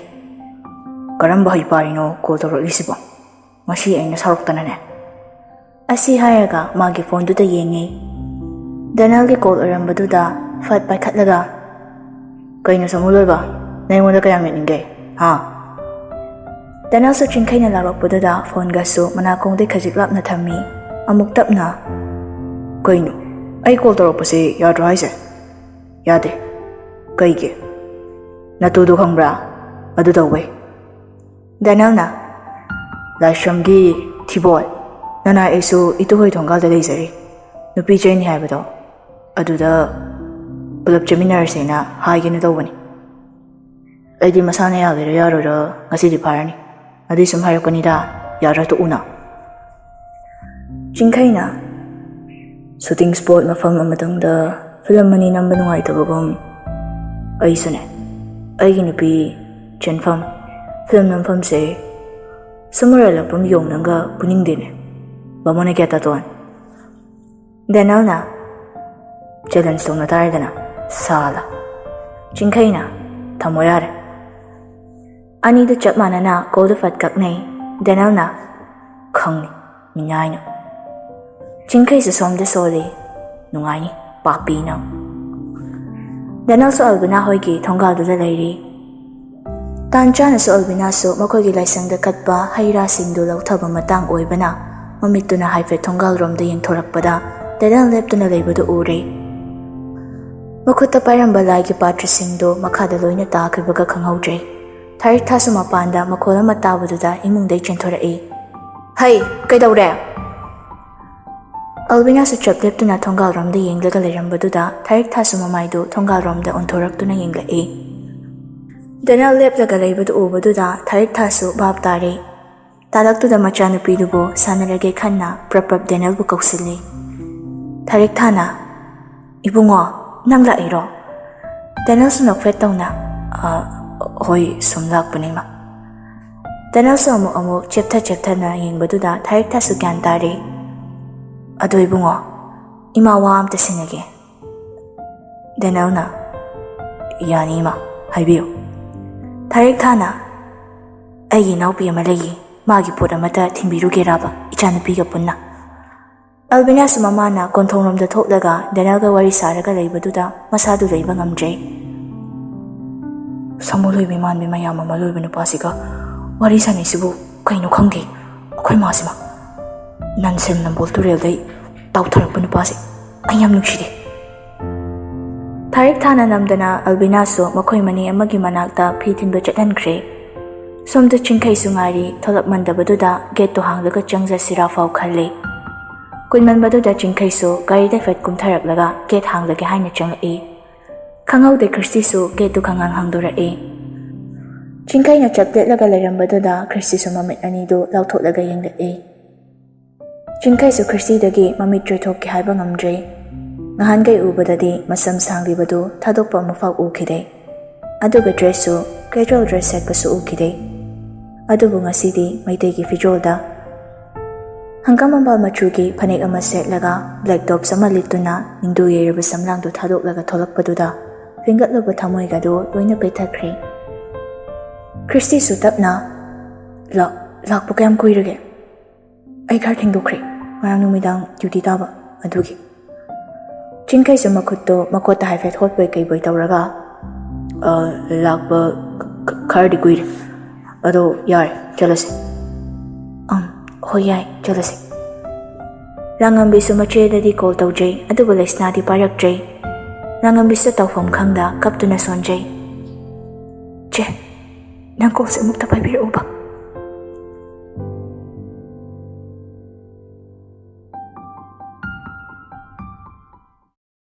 "ꯀꯔꯝꯕ ꯍꯩꯄꯥꯔꯤꯅꯣ ꯀꯣꯜ ꯇꯧꯔꯛꯂꯤꯁꯤꯕꯣ? ꯉꯁꯤ ꯑꯩꯅ ꯁꯥꯎꯔꯛꯇꯅꯅꯦ꯫" ꯑꯁꯤ ꯍꯥꯏꯔꯒ ꯃꯥꯒꯤ ꯐꯣꯟꯗꯨꯗ ꯌꯦꯡꯉꯤ꯫ ꯗꯦꯅꯦꯜꯒꯤ ꯀꯣꯜ ꯑꯣꯏꯔꯝꯕꯗꯨꯗ ꯐꯠ ꯄꯥꯏꯈꯠꯂꯒ, "ꯀꯩꯅꯣ ꯁꯣꯃꯨ ꯂꯣꯏꯕ? ꯅꯪꯉꯣꯟꯗ ꯀꯌꯥꯝ ꯌꯦꯠꯅꯤꯡꯒꯦ? ꯍꯥ?" ꯗꯦꯅꯦꯜꯁꯨ ꯆꯤꯡꯈꯩꯅ ꯂꯥꯎꯔꯛꯄꯗꯨꯗ ꯐꯣꯟꯒꯁꯨ ꯃꯅꯥꯀꯣꯡꯗꯩ ꯈꯖꯤꯛ ꯂꯥꯞꯅ ꯊꯝꯃꯤ꯫ ꯑꯃꯨꯛ ꯇꯞꯅ, "ꯀꯩꯅꯣ? ꯑꯩ ꯀꯣꯜ ꯇꯧꯔꯛꯄꯁꯦ ꯌꯥꯗ꯭ꯔꯣ ꯍꯥꯏꯁꯦ?" "ꯌꯥꯗꯦ꯫ ꯀꯩꯒꯤ?" "ꯅꯇꯨꯗꯣ ꯈꯪꯕ꯭ꯔꯥ? ꯑꯗꯨ ꯇꯧꯕꯩ꯫" ꯗꯦꯅꯦꯜꯅ, "ꯂꯥꯏꯁ꯭ꯔꯝꯒꯤ ꯊꯤꯕꯣꯜ, ꯅꯅꯥꯏ ꯑꯩꯁꯨ ꯏꯇꯨꯍꯣꯏ ꯊꯣꯡꯒꯥꯜꯗ ꯂꯩꯖꯔꯤ꯫ ꯅꯨꯄꯤ ꯆꯦꯟꯅꯤ ꯍꯥꯏꯕꯗꯣ, ꯑꯗꯨꯗ ꯄꯨꯂꯞ ꯆꯦꯟꯃꯤꯟꯅꯔꯁꯦꯅ ꯍꯥꯏꯒꯦꯅ ꯇꯧꯕꯅꯤ꯫ ꯑꯩꯗꯤ ꯃꯁꯥꯅ ꯌꯥꯒꯦꯔꯥ ꯌꯥꯔꯣꯏꯔꯥ ꯉꯁꯤꯗꯤ ꯐꯥꯔꯅꯤ꯫ ꯑꯗꯨꯏ ꯁꯨꯝ ꯍꯥꯏꯔꯛꯄꯅꯤꯗ, ꯌꯥꯔ ꯇꯣꯛꯎꯅ꯫" ꯆꯤꯡꯈꯩꯅ, "ꯁꯨꯇꯤꯡ ꯁ꯭ꯄꯣꯠ ꯃꯐꯝ ꯑꯃꯇꯪꯗ ꯐꯤꯂꯝ ꯑꯅꯤ ꯅꯝꯕ ꯅꯨꯡꯉꯥꯏꯇꯕꯒꯨꯝ, ꯑꯩꯁꯨꯅꯦ, ꯑꯩꯒꯤ ꯅꯨꯄꯤ ꯆꯦꯟꯐꯝ, ꯐꯤꯂꯝ ꯅꯝꯐꯝꯁꯦ ꯁꯃꯔ ꯑꯦꯂꯄꯝ ꯌꯣꯡꯅꯪꯒ ꯄꯨꯅꯤꯡꯗꯦꯅꯦ, ꯕꯥꯃꯣꯟ ꯑꯒ꯭ꯌꯥꯇꯥꯇꯣꯟ꯫" ꯗꯦꯅꯦꯜꯅ, "ꯆꯦꯂꯦꯟꯖ ꯇꯧꯅ ꯇꯥꯔꯦꯗꯅ, ꯁꯥꯂꯥ꯫" ꯆꯤꯡꯈꯩꯅ, "ꯊꯝꯃꯣ ꯌꯥꯔꯦ꯫" ꯑꯅꯤꯗꯨ ꯆꯞ ꯃꯥꯟꯅꯅ ꯀꯣꯜꯗꯨ ꯐꯠ ꯀꯛꯅꯩ꯫ ꯗꯦꯅꯦꯜꯅ, "ꯈꯪꯅꯤ, ꯃꯤꯅꯥꯏꯅ꯫" ꯆꯤꯡꯈꯩꯁꯨ ꯁꯣꯝꯗ ꯁꯣꯜꯂꯤ꯫ "ꯅꯨꯡꯉꯥꯏꯅꯤ, ꯄꯥꯄꯤꯅ꯫" ꯗꯦꯅꯦꯜꯁꯨ ꯑꯜꯕꯤꯅꯥ ꯍꯣꯏꯒꯤ ꯊꯣꯡꯒꯥꯜꯗꯨꯗ ꯂꯩꯔꯤ꯫ ꯇꯥꯟ ꯆꯥꯅꯁꯨ ꯑꯜꯕꯤꯅꯥꯁꯨ ꯃꯈꯣꯏꯒꯤ ꯂꯥꯏꯁꯪꯗ ꯀꯠꯄ ꯍꯩ ꯔꯥꯁꯤꯡꯗꯨ ꯂꯧꯊꯕ ꯃꯇꯥꯡ ꯑꯣꯏꯕꯅ, ꯃꯃꯤꯠꯇꯨꯅ ꯍꯥꯏꯐꯦꯠ ꯊꯣꯡꯒꯥꯜꯔꯣꯝꯗ ꯌꯦꯡꯊꯣꯔꯛꯄꯗ ꯗꯦꯅꯦꯜ ꯂꯦꯞꯇꯨꯅ ꯂꯩꯕꯗꯨ ꯎꯔꯦ꯫ ꯃꯈꯨꯠꯇ ꯄꯥꯏꯔꯝꯕ ꯂꯥꯏꯒꯤ ꯄꯥꯇ꯭ꯔꯁꯤꯡꯗꯨ ꯃꯈꯥꯗ ꯂꯣꯏꯅ ꯇꯥꯈꯤꯕꯒ ꯈꯪꯍꯧꯗ꯭ꯔꯦ꯫ ꯊꯥꯔꯤꯛ ꯊꯥꯁꯨ ꯃꯄꯥꯟꯗ ꯃꯈꯣꯜ ꯑꯃ ꯇꯥꯕꯗꯨꯗ ꯏꯃꯨꯡꯗꯩ ꯆꯦꯟꯊꯣꯔꯛꯏ꯫ "ꯍꯩ, ꯀꯩꯗꯧꯔꯦ?" ꯑꯜꯕꯤꯅꯥꯁꯨ ꯆꯞ ꯂꯦꯞꯇꯨꯅ ꯊꯣꯡꯒꯥꯜꯔꯣꯝꯗ ꯌꯦꯡꯂꯒ ꯂꯩꯔꯝꯕꯗꯨꯗ ꯊꯥꯔꯤꯛ ꯊꯥꯁꯨ ꯃꯃꯥꯏꯗꯨ ꯊꯣꯡꯒꯥꯜꯔꯣꯝꯗ ꯑꯣꯟꯊꯣꯔꯛꯇꯨꯅ ꯌꯦꯡꯂꯛꯏ꯫ ꯗꯦꯅꯦꯜ ꯂꯦꯞꯂꯒ ꯂꯩꯕꯗꯨ ꯎꯕꯗꯨꯗ ꯊꯥꯔꯤꯛ ꯊꯥꯁꯨ ꯚꯥꯞ ꯇꯥꯔꯦ꯫ ꯇꯥꯂꯛꯇꯨꯗ ꯃꯆꯥꯅꯨꯄꯤꯗꯨꯕꯨ ꯁꯥꯟꯅꯔꯒꯦ ꯈꯟꯅ ꯄ꯭ꯔꯞ ꯄ꯭ꯔꯞ ꯗꯦꯅꯦꯜꯕꯨ ꯀꯧꯁꯤꯜꯂꯤ꯫ ꯊꯥꯔꯤꯛ ꯊꯥꯅ, "ꯏꯕꯨꯡꯉꯣ, ꯅꯪ ꯂꯥꯛꯏꯔꯣ?" ꯗꯦꯅꯦꯜꯁꯨ ꯅꯣꯛꯐꯦꯠ ꯇꯧꯅ, "ꯑ, ꯍꯣꯏ, ꯁꯨꯝ ꯂꯥꯛꯄꯅꯦ, ꯏꯃꯥ꯫" ꯗꯦꯅꯦꯜꯁꯨ ꯑꯃꯨꯛ ꯑꯃꯨꯛ ꯆꯦꯞꯊ ꯆꯦꯞꯊꯅ ꯌꯦꯡꯕꯗꯨꯗ ꯊꯥꯔꯤꯛ ꯊꯥꯁꯨ ꯒ꯭ꯌꯥꯟ ꯇꯥꯔꯦ꯫ "ꯑꯗꯣ ꯏꯕꯨꯡꯉꯣ, ꯏꯃꯥ ꯋꯥ ꯑꯝꯇ ꯁꯤꯟꯅꯒꯦ꯫" ꯗꯦꯅꯦꯜꯅ, "ꯌꯥꯅꯤ, ꯏꯃꯥ, ꯍꯥꯏꯕꯤꯌꯨ꯫" ꯊꯥꯔꯤꯛ ꯊꯥꯅ, "ꯑꯩꯒꯤ ꯏꯅꯥꯎꯄꯤ ꯑꯃ ꯂꯩꯌꯦ, ꯃꯥꯒꯤ ꯄꯣꯠ ꯑꯃꯇ ꯊꯤꯟꯕꯤꯔꯨꯒꯦꯔꯥꯕ, ꯏꯆꯥꯅꯨꯄꯤꯒ ꯄꯨꯟꯅ?" ꯑꯜꯕꯤꯅꯥꯁꯨ ꯃꯃꯥꯅ ꯀꯣꯟꯊꯣꯡꯔꯣꯝꯗ ꯊꯣꯛꯂꯒ ꯗꯦꯅꯦꯜꯒ ꯋꯥꯔꯤ ꯁꯥꯔꯒ ꯂꯩꯕꯗꯨꯗ ꯃꯁꯥꯗꯨ ꯂꯩꯕ ꯉꯝꯗ꯭ꯔꯦ꯫ ꯁꯥꯃꯨ ꯂꯣꯏꯕꯤ ꯃꯥꯟꯕꯤ ꯃꯌꯥꯝ ꯑꯃ ꯂꯣꯏꯕ ꯅꯨꯄꯥꯁꯤꯒ ꯋꯥꯔꯤ ꯁꯥꯟꯅꯩꯁꯤꯕꯨ ꯀꯩꯅꯣ ꯈꯪꯗꯦ꯫ ꯑꯩꯈꯣꯏ ꯃꯥꯁꯤꯃ ꯅꯟꯁꯦꯟ ꯅꯝꯕꯣꯜ ꯇꯨꯔꯦꯜꯗꯩ ꯇꯥꯎꯊꯔꯛꯄ ꯅꯨꯄꯥꯁꯦ ꯑꯩ ꯌꯥꯝ ꯅꯨꯡꯁꯤꯗꯦ꯫ ꯊꯥꯔꯤꯛ ꯊꯥꯅ ꯅꯝꯗꯅ ꯑꯜꯕꯤꯅꯥꯁꯨ ꯃꯈꯣꯏ ꯃꯅꯦ ꯑꯃꯒꯤ ꯃꯅꯥꯛꯇ ꯐꯤ ꯊꯤꯟꯕ ꯆꯠꯍꯟꯈ꯭ꯔꯦ꯫ ꯁꯣꯝꯗ ꯆꯤꯡꯈꯩꯁꯨ ꯉꯥꯏꯔꯤ, ꯊꯣꯛꯂꯛꯃꯟꯗꯕꯗꯨꯗ ꯒꯦꯠꯇꯨ ꯍꯥꯡꯂꯒ ꯆꯪꯖꯁꯤꯔꯥ ꯐꯥꯎ ꯈꯜꯂꯦ꯫ ꯀꯨꯏꯃꯟꯕꯗꯨꯗ ꯆꯤꯡꯈꯩꯁꯨ ꯒꯥꯔꯤꯗ ꯐꯠ ꯀꯨꯝꯊꯔꯛꯂꯒ ꯒꯦꯠ ꯍꯥꯡꯂꯒꯦ ꯍꯥꯏꯅ ꯆꯪꯂꯛꯏ꯫ ꯈꯪꯍꯧꯗꯦ ꯈ꯭ꯔꯤꯁꯇꯤꯁꯨ ꯒꯦꯠꯇꯨ ꯈꯪꯍꯥꯡ ꯍꯥꯡꯗꯣꯔꯛꯏ꯫ ꯆꯤꯡꯈꯩꯅ ꯆꯞ ꯂꯦꯠꯂꯒ ꯂꯩꯔꯝꯕꯗꯨꯗ ꯈ꯭ꯔꯤꯁꯇꯤꯁꯨ ꯃꯃꯤꯠ ꯑꯅꯤꯗꯨ ꯂꯥꯎꯊꯣꯛꯂꯒ ꯌꯦꯡꯂꯛꯏ꯫ ꯆꯤꯡꯈꯩꯁꯨ ꯈ꯭ꯔꯤꯁꯇꯤꯗꯒꯤ ꯃꯃꯤꯠ ꯆꯣꯏꯊꯣꯛꯀꯦ ꯍꯥꯏꯕ ꯉꯝꯗ꯭ꯔꯦ꯫ ꯅꯍꯥꯟꯈꯩ ꯎꯕꯗꯗꯤ ꯃꯁꯝ ꯁꯥꯡꯂꯤꯕꯗꯨ ꯊꯥꯗꯣꯛꯄ ꯑꯃꯐꯥꯎ ꯎꯈꯤꯗꯦ꯫ ꯑꯗꯨꯒ ꯗ꯭ꯔꯦꯁꯁꯨ ꯀꯦꯖꯨꯋꯦꯜ ꯗ꯭ꯔꯦꯁ ꯁꯦꯠꯄꯁꯨ ꯎꯈꯤꯗꯦ꯫ ꯑꯗꯨꯕꯨ ꯉꯁꯤꯗꯤ ꯃꯩꯇꯩꯒꯤ ꯐꯤꯖꯣꯜꯗ ꯍꯪꯒꯥꯝ ꯃꯝꯕꯥꯜ ꯃꯆꯨꯒꯤ ꯐꯅꯦꯛ ꯑꯃ ꯁꯦꯠꯂꯒ ꯕ꯭ꯂꯦꯛ ꯇꯣꯞꯁ ꯑꯃ ꯂꯤꯠꯇꯨꯅ ꯅꯤꯡꯗꯨ ꯌꯩꯔꯕ ꯁꯝꯂꯥꯡꯗꯨ ꯊꯥꯗꯣꯛꯂꯒ ꯊꯣꯛꯂꯛꯄꯗꯨꯗ ꯐꯤꯡꯒꯠꯂꯨꯕ ꯊꯃꯣꯏꯒꯗꯨ ꯂꯣꯏꯅ ꯄꯦꯠꯊꯈ꯭ꯔꯦ꯫ ꯈ꯭ꯔꯤꯁꯇꯤꯁꯨ ꯇꯞꯅ "ꯂꯥꯛ-, ꯂꯥꯛꯄ ꯀꯌꯥꯝ ꯀꯨꯏꯔꯒꯦ? ꯑꯩ ꯈꯔ ꯊꯦꯡꯗꯣꯛꯈ꯭ꯔꯦ, ꯉꯔꯥꯡ ꯅꯨꯃꯤꯗꯥꯡ ꯗ꯭ꯌꯨꯇꯤ ꯇꯥꯕ ꯑꯗꯨꯒꯤ꯫" ꯆꯤꯡꯈꯩꯁꯨ ꯃꯈꯨꯠꯇꯣ ꯃꯈꯣꯠꯇ ꯍꯥꯏꯐꯦꯠ ꯍꯣꯠꯄꯣꯏ ꯀꯩꯕꯣꯏ ꯇꯧꯔꯒ, "ꯑ, ꯂꯥꯛꯄ ꯈ-, ꯈꯔꯗꯤ ꯀꯨꯏꯔꯦ꯫ ꯑꯗꯣ ꯌꯥꯔꯦ, ꯆꯠꯂꯁꯦ꯫" "ꯑꯪ, ꯍꯣꯏ, ꯌꯥꯏ, ꯆꯠꯂꯁꯦ꯫" ꯂꯥꯡꯉꯝꯕꯤꯁꯨ ꯃꯆꯦꯗꯗꯤ ꯀꯣꯜ ꯇꯧꯖꯩ, ꯑꯗꯨꯕꯨ ꯂꯩꯁꯅꯥꯗꯤ ꯄꯥꯏꯔꯛꯇ꯭ꯔꯦ꯫ ꯂꯥꯡꯉꯝꯕꯤꯁꯨ ꯇꯧꯐꯝ ꯈꯪꯗ ꯀꯞꯇꯨꯅ ꯁꯣꯟꯖꯩ꯫ "ꯆꯦ, ꯅꯪ ꯀꯣꯜꯁꯦ ꯑꯃꯨꯛꯇ ꯄꯥꯏꯕꯤꯔꯛꯎꯕ꯫"